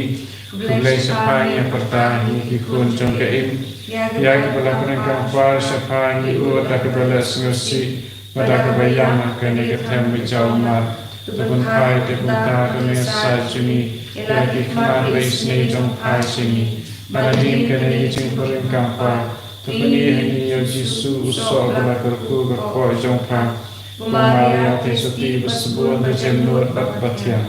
Khublei shaphang ïa ka pyrta, ïa ki khun jong ka Im, ïa kiba la pyndonkam por shaphang ngi, bad da kaba la sngewsih, bad da kaba ïam ha kane ka them ba jaw mar. To pynphai te kumta ka nongïasaid jong ngi ïa la ki khmat ba isynei jong pha sha ngi, ba nadien kane ka jingpyndonkam por, to pyni ha ngi ïa u Jisu u soh ba la kyrkhu ka kpoh jong pha. Ko Maria, Theisotti ba sbun, ba jemnud bad ba thiang.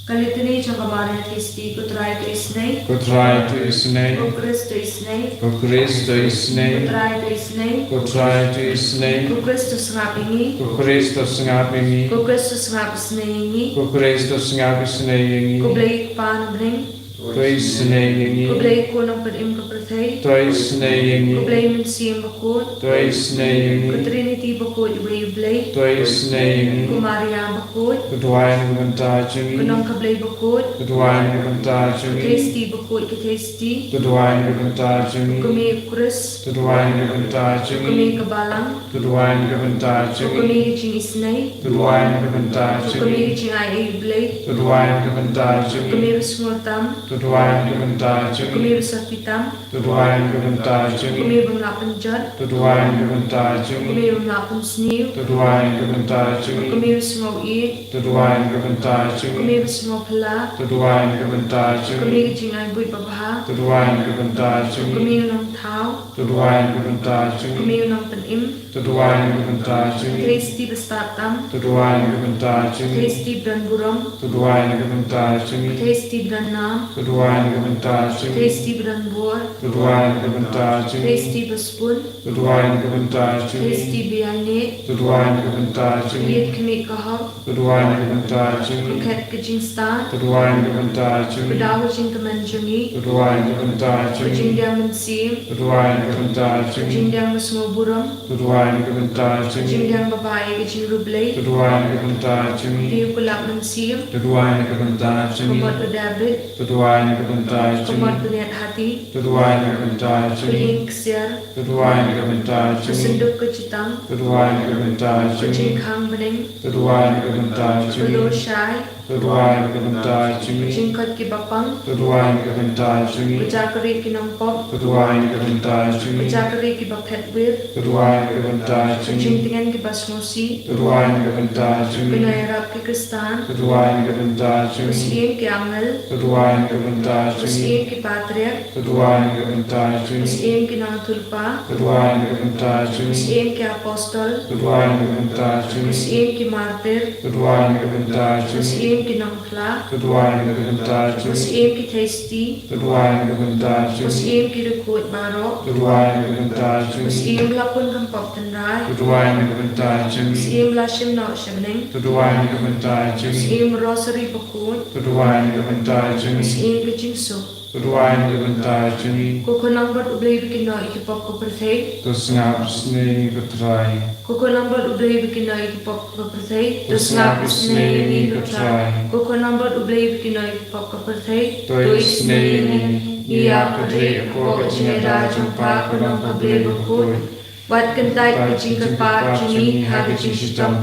Ka Litany jong ka Maria Theisotti. Ko Trai, to isynei. Ko Trai, to isynei. Ko Khrist, to isynei. Ko Khrist, to isynei. Ko Trai, to isynei. Ko Trai, to isynei. Ko Khrist, to sngap ïa ngi. Ko Khrist, to sngap ïa ngi. Ko Khrist, to sngap isynei ïa ngi. Ko Khrist, to sngap isynei ïa ngi. Ko Blei Kpa na bneng, to isynei ïa ngi. Ko Blei Khun Nongpynim ka pyrthei, to isynei ïa ngi. Ko Blei Mynsiem Bakhuid, to isynei ïa ngi. Ko Trinity bakhuid uwei U Blei, to isynei ïa ngi. Ko Maria bakhuid, to duwai na ka bynta jong ngi. Ko Nongkha Blei bakhuid, to duwai na ka bynta jong ngi. Ko Theisotti bakhuid, ko Theisotti, to duwai na ka bynta jong ngi. Ko Kmie Khrist, to duwai na ka bynta jong ngi. Ko Kmie ka Balang, to duwai na ka bynta jong ngi. Ko Kmie ka jingisynei, to duwai na ka bynta jong ngi. Ko Kmie ka jingaiei U Blei, to duwai na ka bynta jong ngi. Ko Kmie ba sngewtam, to duwai na ka bynta jong ngi. Ko Kmie ba sotti tam, to duwai na ka bynta jong ngi. Ko Kmie bym lah pynjot, to duwai na ka bynta jong ngi. Ko Kmie bym lah pynsniew, to duwai na ka bynta jong ngi. Ko Kmie ba sngewieit, to duwai na ka bynta jong ngi. Ko Kmie ba sngewphylla, to duwai na ka bynta jong ngi. Ko Kmie ka jingai buit babha, to duwai na ka bynta jong ngi. Ko Kmie u nongthaw, to duwai na ka bynta jong ngi. Ko Kmie u nongpynim, to duwai na ka bynta jong ngi. Ko Theisotti ba stad tam, to duwai na ka bynta jong ngi. Ko Theisotti ba don burom, to duwai na ka bynta jong ngi. Ko Theisotti ba don nam, to duwai na ka bynta jong ngi. Ko Theisotti ba don bor, to duwai na ka bynta jong ngi. Ko Theisotti ba sbun, to duwai na ka bynta jong ngi. Ko Theisotti ba ïaineh, to duwai na ka bynta jong ngi. Ko Ïeit khmih ka hok, to duwai na ka bynta jong ngi. Ko Khet ka jingstad, to duwai na ka bynta jong ngi. Ko Daw ka jingkmen jong ngi, to duwai na ka bynta jong ngi. Ko Jingdiang Mynsiem, to duwai na ka bynta jong ngi. Ko Jingdiang ba sngew burom, to duwai na ka bynta jong ngi. Ko Jingdiang ba bah ïa ka jingriewblei, to duwai na ka bynta jong ngi. Ko Dei u Kulap Mynsiem, to duwai na ka bynta jong ngi. Ko Mot u Dabid, to duwai na ka bynta jong ngi. Ko Mot u Ned Hati, to duwai na ka bynta jong ngi. Ko Ïing Ksiar, to duwai na ka bynta jong ngi. Ko Synduk ka Jingtang, to duwai na ka bynta jong ngi. Ko Jingkhang Bneng, to duwai na ka bynta jong ngi. Ko Dohshai, to duwai na ka bynta jong ngi. Ko Jingkoit ki Bapang, to duwai na ka bynta jong ngi. Ko Jakri ki Nongpop, to duwai na ka bynta jong ngi. Ko Jakri ki Baphetwir, to duwai na ka bynta jong ngi. Ko Jingtngen ki Basngewsih, to duwai na ka bynta jong ngi. Ko Nongïarap ki Khristan, to duwai na ka bynta jong ngi. Ko Syiem ki Angel, to duwai na ka bynta jong ngi. Syiem ki patriark. To duwai na ka bynta jong ngi. Syiem ki nongïathuhlypa. To duwai na ka bynta jong ngi. Syiem ki apostol. To duwai na ka bynta jong ngi. Syiem ki martir. To duwai na ka bynta jong ngi. Syiem ki nongphla. To duwai na ka bynta jong ngi. Syiem ki theisotti. To duwai na ka bynta jong ngi. Syiem ki riewkhuid baroh. To duwai na ka bynta jong ngi. Syiem ba la pun kham pop tynrai. To duwai na ka bynta jong ngi. Syiem ba la shim noh sha bneng. To duwai na ka bynta jong ngi. Syiem Rosary bakhuid. To duwai na ka bynta jong ngi. Syiem ka jingsuk. To duwai na ka bynta jong ngi. Ko Khun langbrot U Blei ba kynnoh ïa ki pop ka pyrthei. To sngap isynei ïa ngi ko Trai. Ko Khun langbrot U Blei ba kynnoh ïa ki pop ka pyrthei. To sngap isynei ïa ngi ko Trai. Ko Khun langbrot U Blei ba kynnoh ïa ki pop ka pyrthei. To isynei ïa ngi. Ngi ïakyrduh ha ka jingïada jong pha ko Nong ka Blei bakhuid. Wat kyntait ïa ka jingkyrpad jong ngi ha ka jingshitom.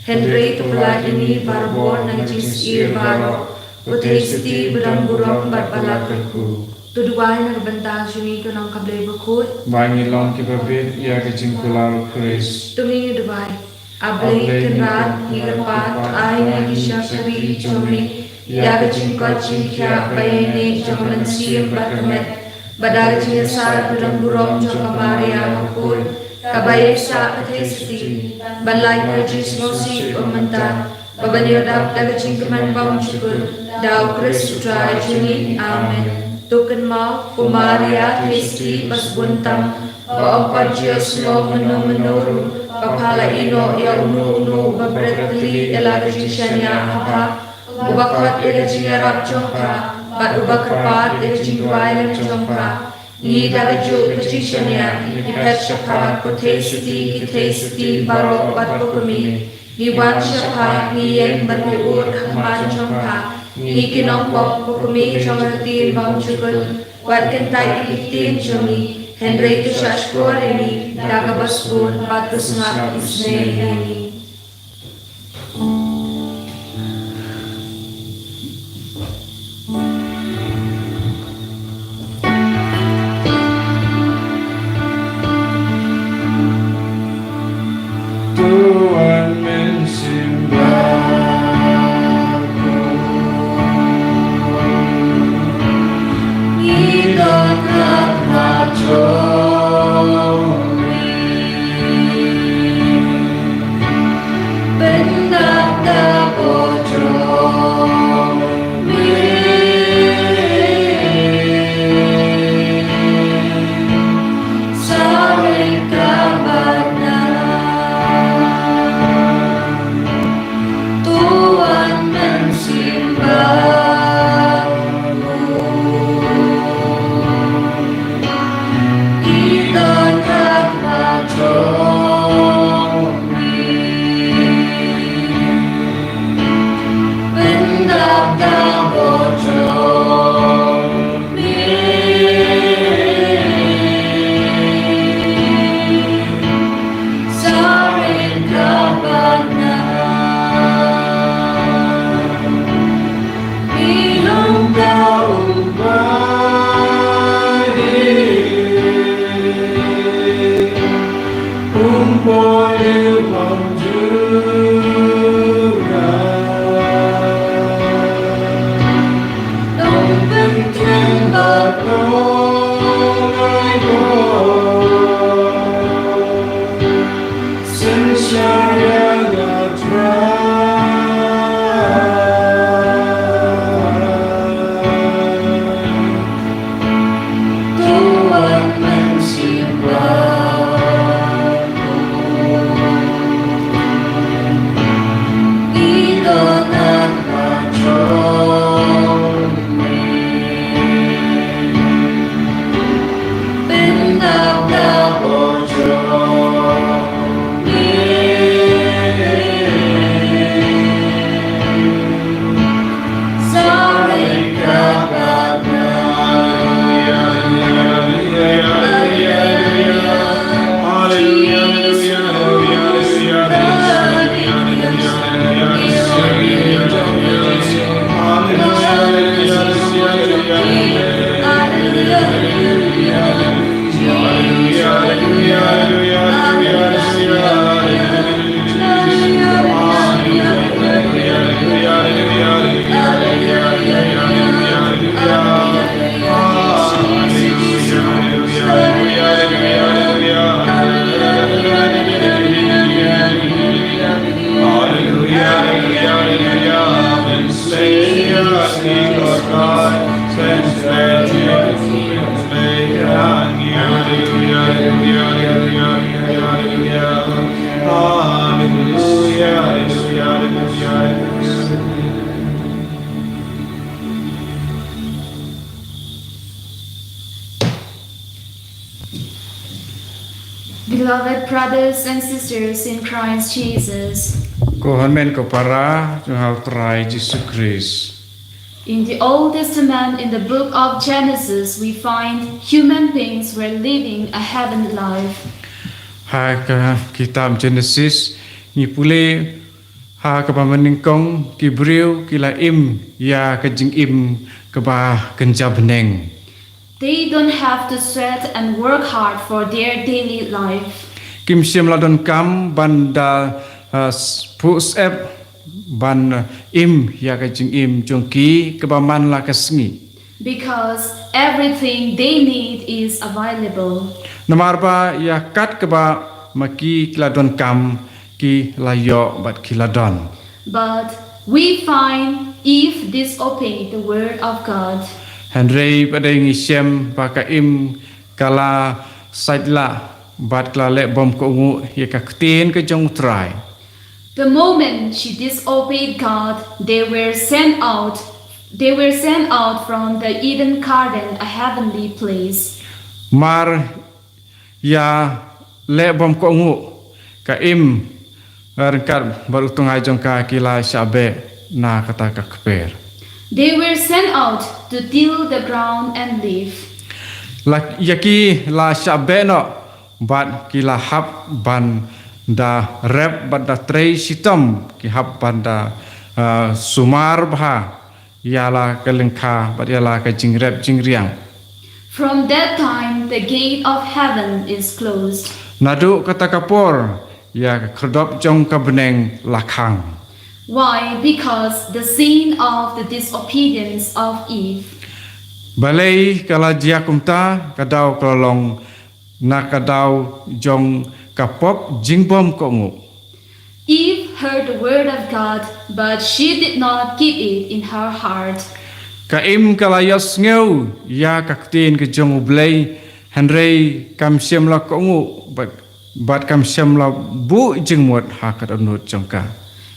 Hynrei to pyllait ïa ngi barabor na ka jingsyier baroh. Ko Theisotti ba don burom bad ba la kyrkhu. To duwai na ka bynta jong ngi ko Nong ka Blei bakhuid. Ba ngi long kiba bit ïa ka jingkular u Khrist. To ngin duwai. A Blei Kynrad, ngi kyrpad, ai ïa ngi ki shakri jong ngi ïa ka jingkoit jingkhiah ba ïaineh jong ka mynsiem bad ka met, bad da ka jingïasaid ba don burom jong ka Maria bakhuid, kaba ïaisah ka Theisotti ban lait na ka jingsngewsih ba mynta, ba ban ïoh dap da ka jingkmen bymjukut, da U Khrist U Trai jong ngi. Amen. To kynmaw, ko Maria Theisotti ba sbun tam, ba ym pat ju ïohsngew mynno mynno ruh ba pha la ïehnoh ïa uno uno uba bret tylli ïa la ka jingshaniah ha pha, uba khot ïa ka jingïarap jong pha, bad uba kyrpad ïa ka jingduwai lem jong pha. Ngi da kajuh ka jingshaniah ngi phet sha pha, ko Theisotti ki Theisotti baroh bad ko kmie. Ngi wan sha pha, ngi ïeng ban ïaud ha khmat jong pha. Ngi ki nongpop, ko kmie jong ka ktien bymjukut, wat kyntait ïa ki ktien jong ngi, hynrei to shahshkor ïa ngi da kaba sbun, bad to sngap isynei ïa ngi. To wan mynsiem bad ngi don ha khmat jong me. Pyndap da bor jong me. Sawei kaba na. To wan mynsiem bad ngi don ha khmat jong me. Pyndap da bor jong me. Sawei kaba na. Ngi long ka umpai, umpai wan jura. Nongpynthiah bad nongaibor. Synshar ïa nga Trai. To wan mynsiem bad ngi don ha khmat jong me. Pyndap da bor jong me. Sawei kaba na. Beloved brothers and sisters in Christ Jesus, Ko hynmen ko para jong ha u Trai Jisu Khrist. In the Old Testament, in the book of Genesis, we find human beings were living a heavenly life. Ha ka kitab Genesis ngi pule ha kaba mynnyngkong ki briew ki la im ïa ka jingim kaba kynja bneng. They don't have to sweat and work hard for their daily life. Kim shym la donkam ban da uh, phuh syep ban uh, im ïa ka jingim jong ki kaba man la ka sngi. Because everything they need is available. Namar ba ïa kat kaba ma ki ki la donkam ki la ïoh bad ki la don. But we find Eve disobeyed the word of God. Hynrei pat ngi shem ba ka Im ka la sait la bad ka la leh bom kohnguh ïa ka ktien ka jong u Trai. The moment she disobeyed God, they were sent out. They were sent out from the Eden garden, a heavenly place. Mar ïa leh bom kohnguh ka Im ryngkat bad u tnga jong ka ki la shah beh na kata ka kper. They were sent out to till the ground and live. La ïa ki la shah beh noh bad ki la hap ban da rep bad da trei shitom, ki hap ban da uh, sumar bha ïa la ka lyngkha bad ïa la ka jingrep jingriang. From that time, the gate of heaven is closed. Naduh kata ka por ïa ka khyrdop jong ka bneng la khang. Why? Because the sin of the disobedience of Eve. Balei ka la jia kumta? Ka daw ka la long na ka daw jong ka pop jingbom kohnguh. Eve heard the word of God, but she did not keep it in her heart. Ka Im ka la ïohsngew ïa ka ktien ka jong U Blei, hynrei kam shym la kohnguh bad, bad kam shym la buh jingmut ha ka dohnud jong ka.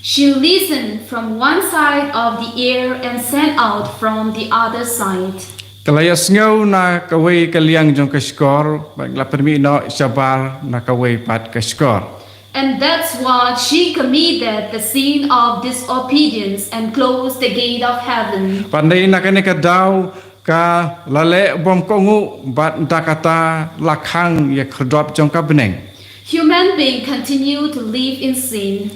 She listened from one side of the ear and sent out from the other side. Ka la ïohsngew na kawei ka liang jong ka shkor bad la pynmih noh shabar na kawei pat ka shkor. And that's what she committed the sin of disobedience and closed the gate of heaven. Bad na kane ka daw ka la leh bom kohnguh bad da kata la khang ïa ka khyrdop jong ka bneng. Human being continue to live in sin.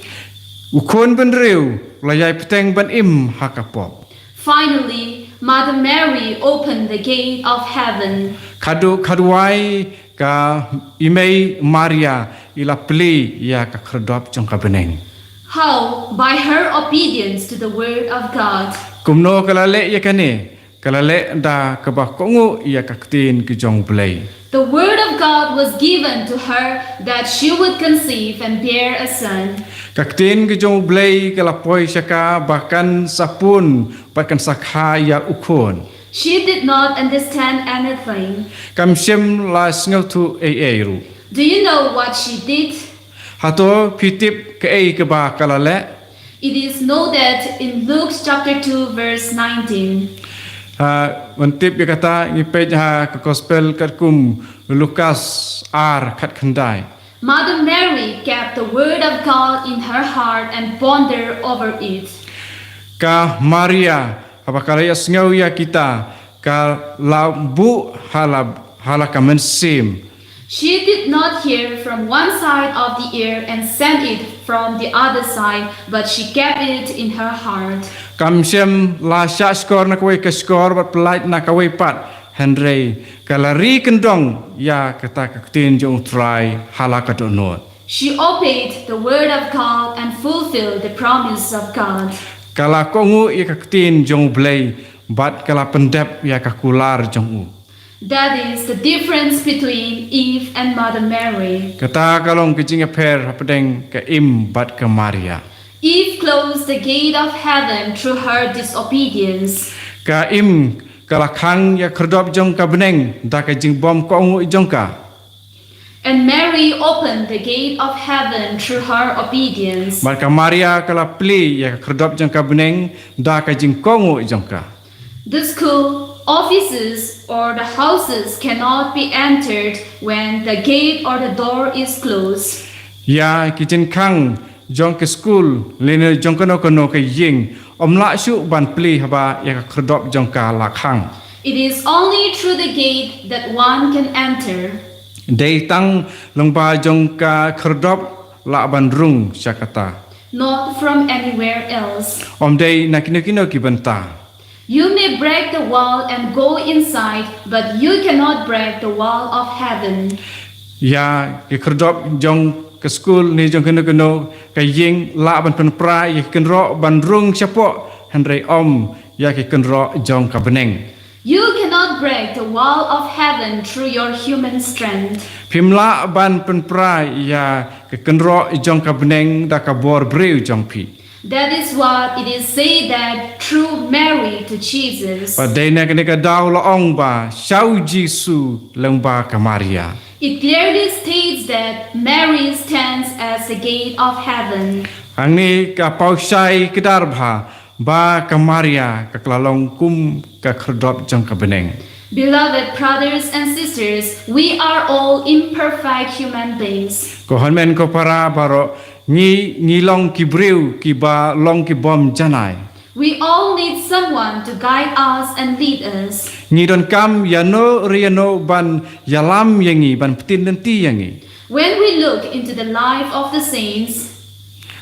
U khun bynriew la ïai bteng ban im ha ka pop. Finally, Mother Mary opened the gate of heaven. Khadduh khadwai ka I Mei Maria i la plie ïa ka khyrdop jong ka bneng. How? By her obedience to the word of God. Kumno ka la leh ïa kane? Ka la leh da kaba kohnguh ïa ka ktien ka jong U Blei. The word of God was given to her that she would conceive and bear a son. Ka ktien ka jong U Blei ka la poi sha ka ba kan sa pun bad kan sa kha ïa u khun. She did not understand anything. Kam shym la sngewthuh ei ei ruh. Do you know what she did? Hato phi tip kaei kaba ka la leh? It is noted in Luke chapter two, verse nineteen. Ha, ban tip ïa kata ngi peit ha ka gospel katkum Lukas ar khatkhyndai. Mother Mary kept the word of God in her heart and pondered over it. Ka Maria, haba ka la ïohsngew ïa kita, ka la buh ha la, ha la ka mynsiem. She did not hear from one side of the ear and send it from the other side, but she kept it in her heart. Kam shym la shah shkor na kawei ka shkor bad pyllait na kawei pat, hynrei ka la ri kyndong ïa kata ka ktien jong U Trai ha la ka dohnud. She obeyed the word of God and fulfilled the promise of God. Ka la kohnguh ïa ka ktien jong U Blei bad ka la pyndep ïa ka kular jong u. That is the difference between Eve and Mother Mary. Kata ka long ka jingïapher hapdeng ka Im bad ka Maria. Eve closed the gate of heaven through her disobedience. Ka Im ka la khang ïa ka khyrdop jong ka bneng da ka jingbom kohnguh jong ka. And Mary opened the gate of heaven through her obedience. Bad ka Maria ka la plie ïa ka khyrdop jong ka bneng da ka jingkohnguh jong ka. The school Offices or the houses cannot be entered when the gate or the door is closed. Ïa ki jingkhang jong ki skul lane jong kano kano ka ïing, ym lah shuh ban plie haba ïa ka khyrdop jong ka la khang. It is only through the gate that one can enter. Dei tang lyngba jong ka khyrdop lah ban rung sha kata. Not from anywhere else. Ym dei na kino kino ki bynta. You may break the wall and go inside, but you cannot break the wall of heaven. Ïa ki khyrdop jong ka skul ne jong kano kano ka ïing lah ban pynpra ïa ki kynroh ban rung shapoh, hynrei ym ïa ki kynroh jong ka bneng. You cannot break the wall of heaven through your human strength. Phim lah ban pynpra ïa ki kynroh jong ka bneng da ka bor briew jong phi. That is what it is said that through Mary to Jesus. Bad dei na kane ka daw la ong ba sha u Jisu lyngba ka Maria. It clearly states that Mary stands as the gate of heaven. Hangne ka paw shai kdar bha ba ka Maria ka la long kum ka khyrdop jong ka bneng. Beloved brothers and sisters, we are all imperfect human beings. Ko hynmen ko para baroh, ngi, ngi long ki briew kiba long ki bym janai. We all need someone to guide us and lead us. Ngi donkam ïano re ïano ban ïalam ïa ngi, ban pyntin lynti ïa ngi. When we look into the life of the saints,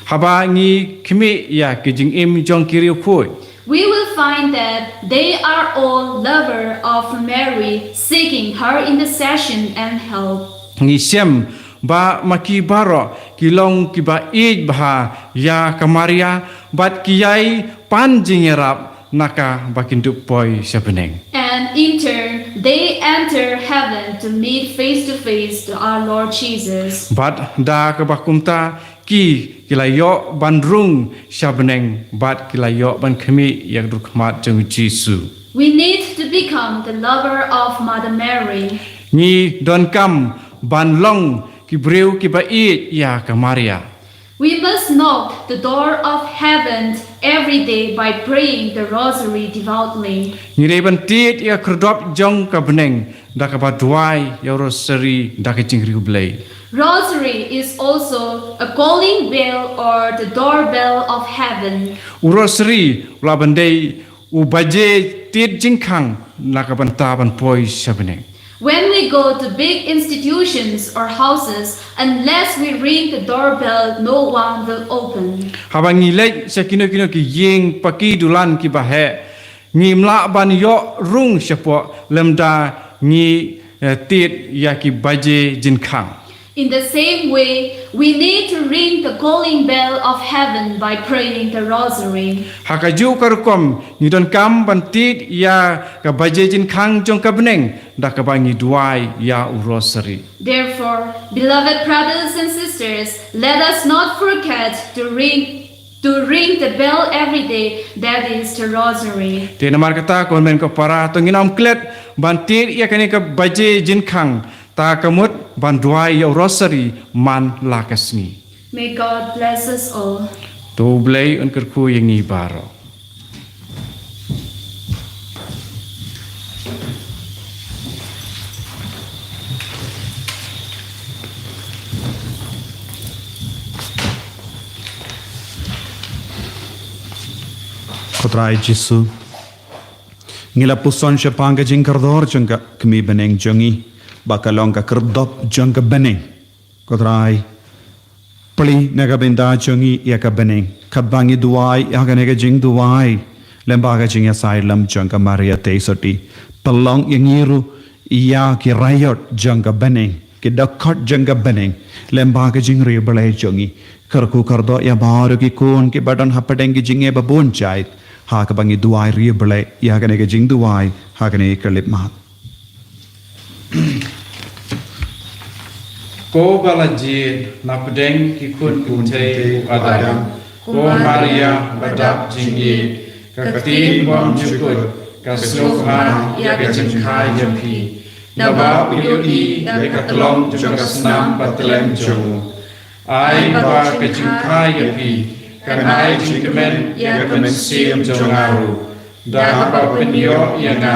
haba ngi khmih ïa ki jingim jong ki riewkhuid, we will find that they are all lover of Mary, seeking her intercession and help. Ngi shem ba ma ki baroh ki long kiba ïeit bha ïa ka Maria bad ki ïai pan jingïarap na kaba kin dup poi sha bneng. And in turn, they enter heaven to meet face to face to our Lord Jesus. Bad da kaba kumta ki, ki la ïoh ban rung sha bneng bad ki la ïoh ban khmih ïa ka dur khmat jong u Jisu. We need to become the lover of Mother Mary. Ngi donkam ban long ki briew kiba ïeit ïa ka Maria. We must knock the door of heaven every day by praying the rosary devoutly. Ngi dei ban tied ïa ka khyrdop jong ka bneng da kaba duwai ïa u rosary da ka jingriewblei. Rosary is also a calling bell or the doorbell of heaven. U rosary u lah ban dei u baje tied jingkhang na ka bynta ban poi sha bneng. When we go to big institutions or houses, unless we ring the doorbell, no one will open. Haba ngi leit sha kino kino ki ïing paki dulan kiba heh, ngim lah ban ïoh rung shapoh lymda ngi, eh, tied ïa ki baje jingkhang. In the same way, we need to ring the calling bell of heaven by praying the rosary. Ha kajuh ka rukom, ngi donkam ban tied ïa ka baje jingkhang jong ka bneng da kaba ngi duwai ïa u rosary. Therefore, beloved brothers and sisters, let us not forget to ring, to ring the bell every day, that is the rosary. Te namar kata, ko hynmen ko para, to ngin ym klet ban tied ïa kane ka baje jingkhang, ta ka mut ban duwai ïa u rosary man la ka sngi. May God bless us all. To U Blei un kyrkhu ïa ngi baroh. Ko Trai Jisu, ngi la puson shaphang ka jingkordor jong ka kmie bneng jong ngi, ba ka long ka khyrdop jong ka bneng. Ko Trai, plie na ka bynta jong ngi ïa ka bneng, katba ngi duwai ïa kane ka jingduwai lyngba ka jingïasaid lem jong ka Maria Theisotti. Pynlong ïa ngi ruh ïa ki raiot jong ka bneng, ki dkhot jong ka bneng lyngba ka jingriewblei jong ngi. Kyrkhu kyrdoh ïa baroh ki khun kiba don hapdeng ki jingeh ba bun jait, ha kaba ngi duwai riewblei ïa kane ka jingduwai ha kane ka khyllipmat. Ko ba la jied napdeng ki khun kynthei u Adam, ko Maria ba dap jingïeit, ka ktien bymjukut ka sngewbha ïa ka jingkha ïa phi. Naba u ïohi da ka tlong jong ka snam ba tlem jong u. Ai ba ka jingkha ïa phi kan ai jingkmen ïa ka mynsiem jong nga ruh, da kaba pynïoh ïa nga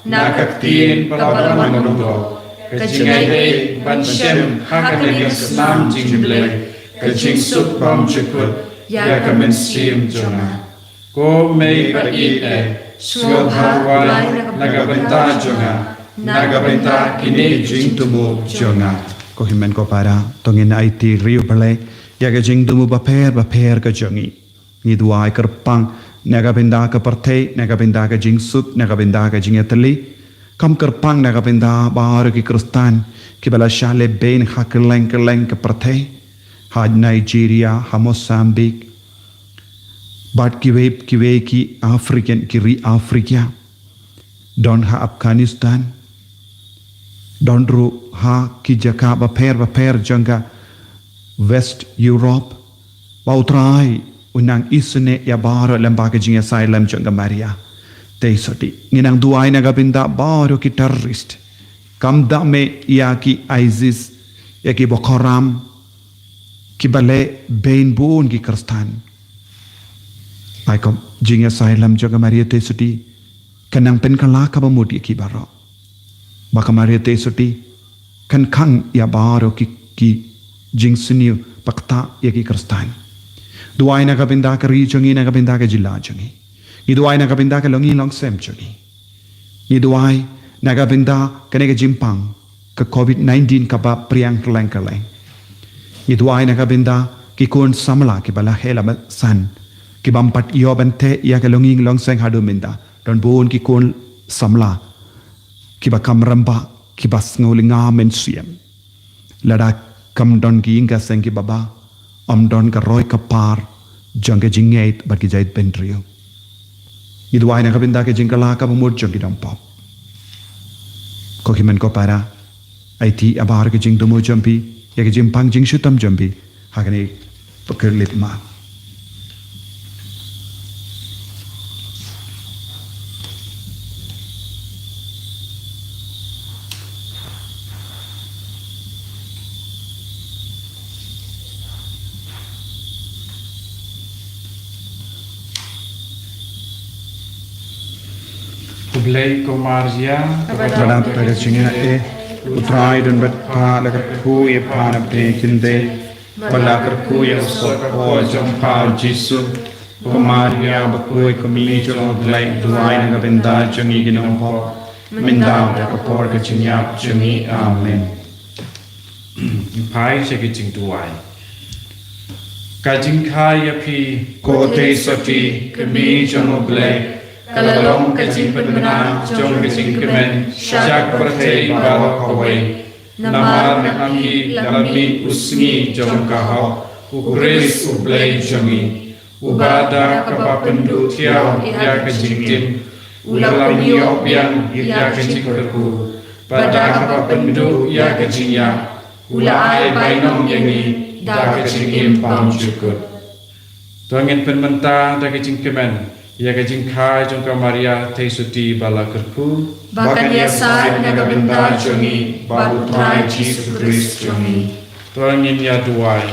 Na ka ktien ba la wan nongdor, ka jingai ei ban shem ha kane ka snam jingblei, ka jingsuk bymjukut ïa ka mynsiem jong nga. Ko mei ba ïeit eh, sngewbha duwai na ka bynta jong nga, na ka bynta kine ki jingthmu jong nga. Ko hynmen ko para, to ngin aiti ïa U Blei ïa ka jingthmu bapher bapher ka jong ngi. Ngi duwai kyrpang na ka bynta ka pyrthei, na ka bynta ka jingsuk, na ka bynta ka jingïatylli. Kam kyrpang na ka bynta baroh ki Khristan kiba la shah lehbeiñ ha kylleng kylleng ka pyrthei, ha Nigeria, ha Mozambique, bad kiwei kiwei ki African, ki ri Africa, don ha Afghanistan, don ruh ha ki jaka bapher bapher jong ka West Europe. Ba U Trai un nang isynei ïa baroh lyngba ka jingïasaid lem jong ka Maria Theisotti. Ngi nang duwai na ka bynta baroh ki terrorist, kam da mih ïa ki ISIS, ïa ki Boko Haram, kiba lehbeiñ bun ki Khristan. Ai ko jingïasaid lem jong ka Maria Theisotti kan nang pynkylla kaba mut ïa ki baroh. Ba ka Maria Theisotti kan khang ïa baroh ki, ki jingsniew ba ktah ïa ki Khristan. Duwai na ka bynta ka ri jong ngi, na ka bynta ka jylla jong ngi. Ngi duwai na ka bynta ka longïing longsem jong ngi. Ngi duwai na ka bynta kane ka jingpang ka COVID nineteen kaba phriang kylleng kylleng. Ngi duwai na ka bynta ki khun samla kiba la heh la basan, kibym pat ïoh ban theh ïa ka longïing longsem haduh mynta. Don bun ki khun samla kiba kam rangbah, kiba sngewlyngnga mynsiem. Lada kam don ki ïing ka seng kiba bha, ym don ka roi ka par jong ka jingngeit bad ki jait bynriew. Ngi duwai na ka bynta ka jingkylla kaba mut jong ki nongpop. Ko hynmen ko para, aiti ïa baroh ka jingthmu jong phi, ïa ka jingpang jingshitom jong phi ha kane ka pyrkhat ma. Khublei ko Maria, kaba dap da ka jingaiei, U Trai u don bad pha, la kyrkhu ïa pha na pdeng ki khyndai, bad la kyrkhu ïa u sawdong jong pha U Jisu. Ko Maria bakhuid, ko kmie jong U Blei, duwai na ka bynta jong ngi ki nongpop, mynta bad ha ka por ka jingïap jong ngi. Amen. Phai sha ka jingduwai. Ka jingkha ïa phi, ko Theisotti, kmie jong U Blei, ka la long ka jingpynbna jong ka jingkmen sha ka pyrthei baroh kawei. Namar na phi la mih u sngi jong ka hok, U Khrist U Blei jong ngi, uba da kaba pynduh thiaw ïa ka jingtim u la pynïoh biang ïa ka jingkyrkhu, bad da kaba pynduh ïa ka jingïap u la ai bainong ïa ngi da ka jingim bymjukut. To ngin pynmynta da ka jingkmen ïa ka jingkha jong ka Maria Theisotti ba la kyrkhu, ba kan ïasaid na ka bynta jong ngi bad U Trai Jisu Khrist jong ngi. To ngin ïa duwai.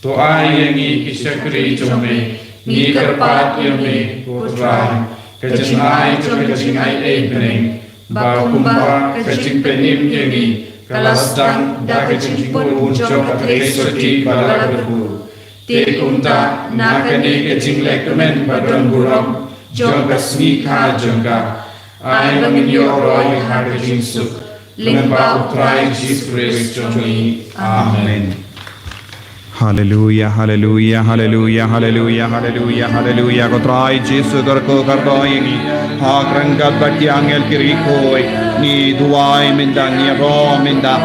To ai ïa ngi ki shakri jong me, ngi kyrpad ïa me ko Trai, ka jingai jong ka jingaiei bneng, ba kumba ka jingpynim ïa ngi ka la sdang da ka jingpynbun jong ka Theisotti ba la kyrkhu. Te kumta na kane ka jinglehkmen ba don burom jong ka sngi kha jong ka, ai ba ngin ïoh roi ha ka jingsuk, lyngba U Trai Jisu Khrist jong ngi. Amen. Haleluya, haleluya, haleluya, haleluya, haleluya, haleluya. Ko Trai Jisu kyrkhu kyrdoh ïa ngi ha ka ryngkat bad ki angel ki riewkhuid. Ngi duwai mynta, ngi ïaroh mynta.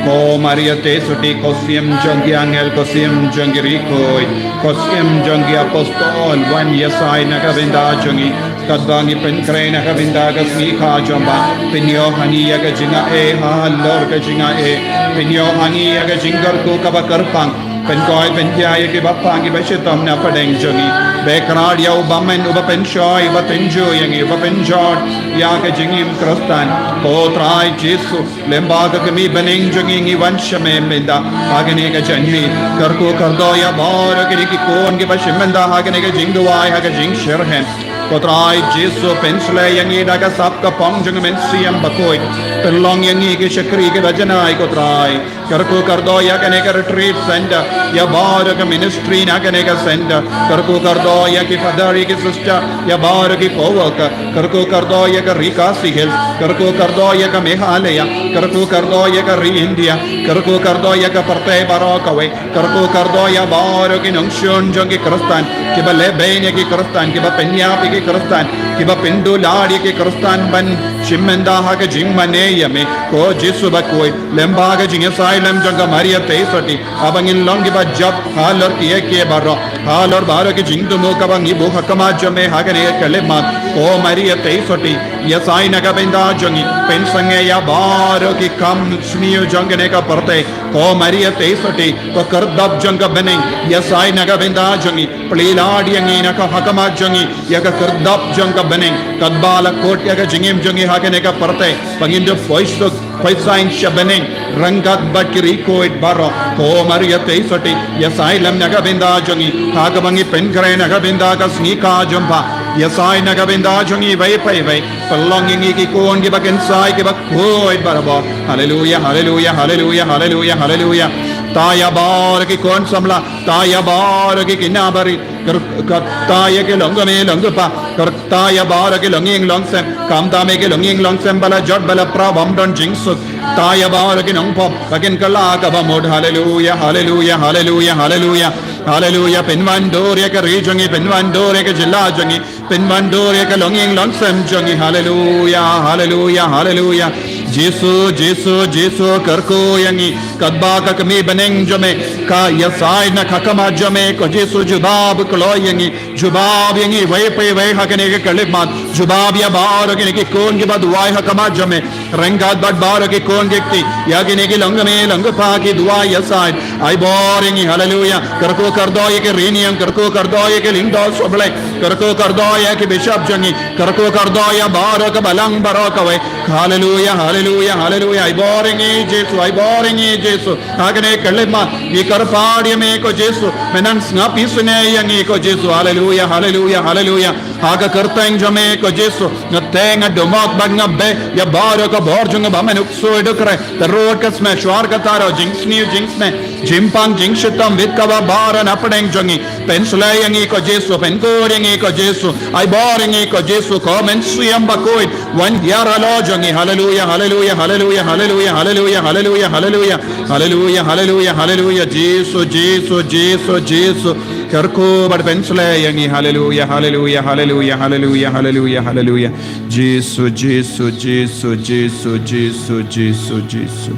Ko Maria Theisotti, ko sim jong ki angel, ko sim jong ki riewkhuid, ko sim jong ki apostol, wan ïasaid na ka bynta jong ngi. Katba ngi pynkhreh na ka bynta ka sngi kha jong pha, pynïoh ha ngi ïa ka jingaiei halor ka jingaiei, pynïoh ha ngi ïa ka jingkyrkhu kaba kyrpang, pynkhuid pynkhia ïa kiba pang kiba shitom na pdeng jong ngi. Bad kyrpad ïa u bymman uba pynshoi, uba tynjuh ïa ngi, uba pynjot ïa ka jingim Khristan. Ko Trai Jisu, lyngba ka kmie bneng jong ngi ngi wan sha me mynta ha kane ka janmiet. Kyrkhu kyrdoh ïa baroh kine ki khun kiba shim bynta ha kane ka jingduwai ha ka jingshitrhem. Ko Trai Jisu, pynshlei ïa ngi da ka sap ka phong jong ka Mynsiem Bakhuid. Pynlong ïa ngi ki shakri kiba janai, ko Trai. Kyrkhu kyrdoh ïa kane ka retreat center, ïa baroh ka ministry na kane ka center. Kyrkhu kyrdoh ïa ki father, ïa ki sister, ïa baroh ki co-worker. Kyrkhu kyrdoh ïa ka Ri Khasi Hills. Kyrkhu kyrdoh ïa ka Meghalaya. Kyrkhu kyrdoh ïa ka ri India. Kyrkhu kyrdoh ïa ka pyrthei baroh kawei. Kyrkhu kyrdoh ïa baroh ki nongshun jong ki Khristan, kiba lehbeiñ ïa ki Khristan, kiba pynïap ïa ki Khristan, kiba pynduh lad ïa ki Khristan ban shim bynta ha ka jingmane ïa me. Ko Jisu bakhuid, lyngba ka jingïasaid lem jong ka Maria Theisotti, haba ngin long kiba jop halor kiei kiei baroh, halor baroh ki jingthmu kaba ngi buh ha khmat jong me ha kane ka khyllipmat. Ko Maria Theisotti, ïasaid na ka bynta jong ngi, pynsangeh ïa baroh ki kam sniew jong kane ka pyrthei. Ko Maria Theisotti, ko khyrdop jong ka bneng, ïasaid na ka bynta jong ngi, plie lad ïa ngi na ka ha khmat jong ngi, ïa ka khyrdop jong ka bneng, katba la kut ïa ka jingim jong ngi ha kane ka pyrthei, ba ngin dup poi suk, poi saiñ sha bneng, ryngkat bad ki riewkhuid baroh. Ko Maria Theisotti, ïasaid lem na ka bynta jong ngi, ha kaba ngi pynkhreh na ka bynta ka sngi kha jong pha, ïasaid na ka bynta jong ngi iwei pa iwei, pynlong ïa ngi ki khun kiba kynsai kiba khuid barabor. Haleluia, haleluia, haleluia, haleluia, haleluia. Kata ïa baroh ki khun samla, kata ïa baroh ki khynnah barit, kyrkhu kata ïa ki longkmie longkpa, kyrkhu kata ïa baroh ki longïing longsem, khamtam ïa ki longïing longsem ba la jot ba la pra bym don jingsuk. Kata ïa baroh ki nongpop ba kin kylla kaba mut. Haleluia, haleluia, haleluia, haleluia. Haleluia, pynwandur ïa ka ri jong ngi, pynwandur ïa ka jylla jong ngi, pynwandur ïa ka longïing longsem jong ngi. Haleluia, haleluia, haleluia. Jisu, Jisu, Jisu, kyrkhu ïa ngi. Katba ka kmie bneng jong me ka ïasaid na ka khmat jong me, ko Jisu, jubab kloi ïa ngi, jubab ïa ngi iwei pa iwei ha kane ka khyllipmat. Jubab ïa baroh kine ki khun kiba duwai ha khmat jong me, ryngkat bad baroh ki khun ki kti, ïa kine ki longkmie longkpa ki duwai ïasaid. Ai bor ïa ngi, haleluia. Kyrkhu kyrdoh ïa ki riewniam, kyrkhu kyrdoh ïa ki lyngdoh sohblei, kyrkhu kyrdoh ïa ki bishop jong ngi, kyrkhu kyrdoh ïa baroh ka balang baroh kawei. Haleluia, haleluia, haleluia. Ai bor ïa ngi Jisu, ai bor ïa ngi Jisu. Ha kane ka khyllipmat ngi kyrpad ïa me ko Jisu, men nang sngap isynei ïa ngi ko Jisu. Haleluia, haleluia, haleluia. Ha ka kyrteng jong me ko Jisu, nga teh, nga dumok bad nga beh ïa baroh ka bor jong nga ba men u ksuid u khreh, ka rud ka sma, shuwa ka taro, jingsniew jingsneng, jingpang jingshitom, bit kaba baroh na pdeng jong ngi. Pynshlei ïa ngi ko Jisu, pynkhuid ïa ngi ko Jisu, ai bor ïa ngi ko Jisu, ko Mynsiem Bakhuid, wan hiar halor jong ngi. Haleluia, haleluia, haleluia, haleluia, haleluia, haleluia, haleluia. Haleluia, haleluia, haleluia. Jisu, Jisu, Jisu, Jisu. Kyrkhu bad pynshlei ïa ngi. Haleluia, haleluia, haleluia, haleluia, haleluia, haleluia. Jisu, Jisu, Jisu, Jisu, Jisu, Jisu, Jisu.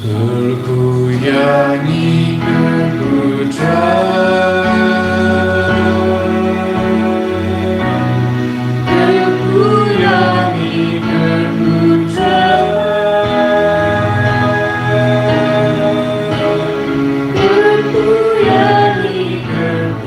Kyrkhu ïa ngi, kyrkhu Trai. Kyrkhu ïa ngi, kyrkhu Trai. Kyrkhu ïa ngi, kyrkhu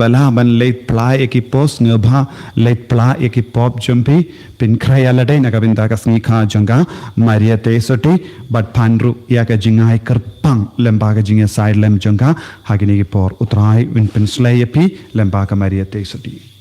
bala ban leit pla ïa ki pos ngi bha leit pla ïa ki pop jong phi. Pynkhreh ïa lade na ka bynta ka sngi kha jong ka Maria Theisotti bad pan ruh ïa ka jingai kyrpang lem bad ka jingïasai lem jong ka ha kine ki por. U Trai un pynslei ïa phi lem bad ka Maria Theisotti.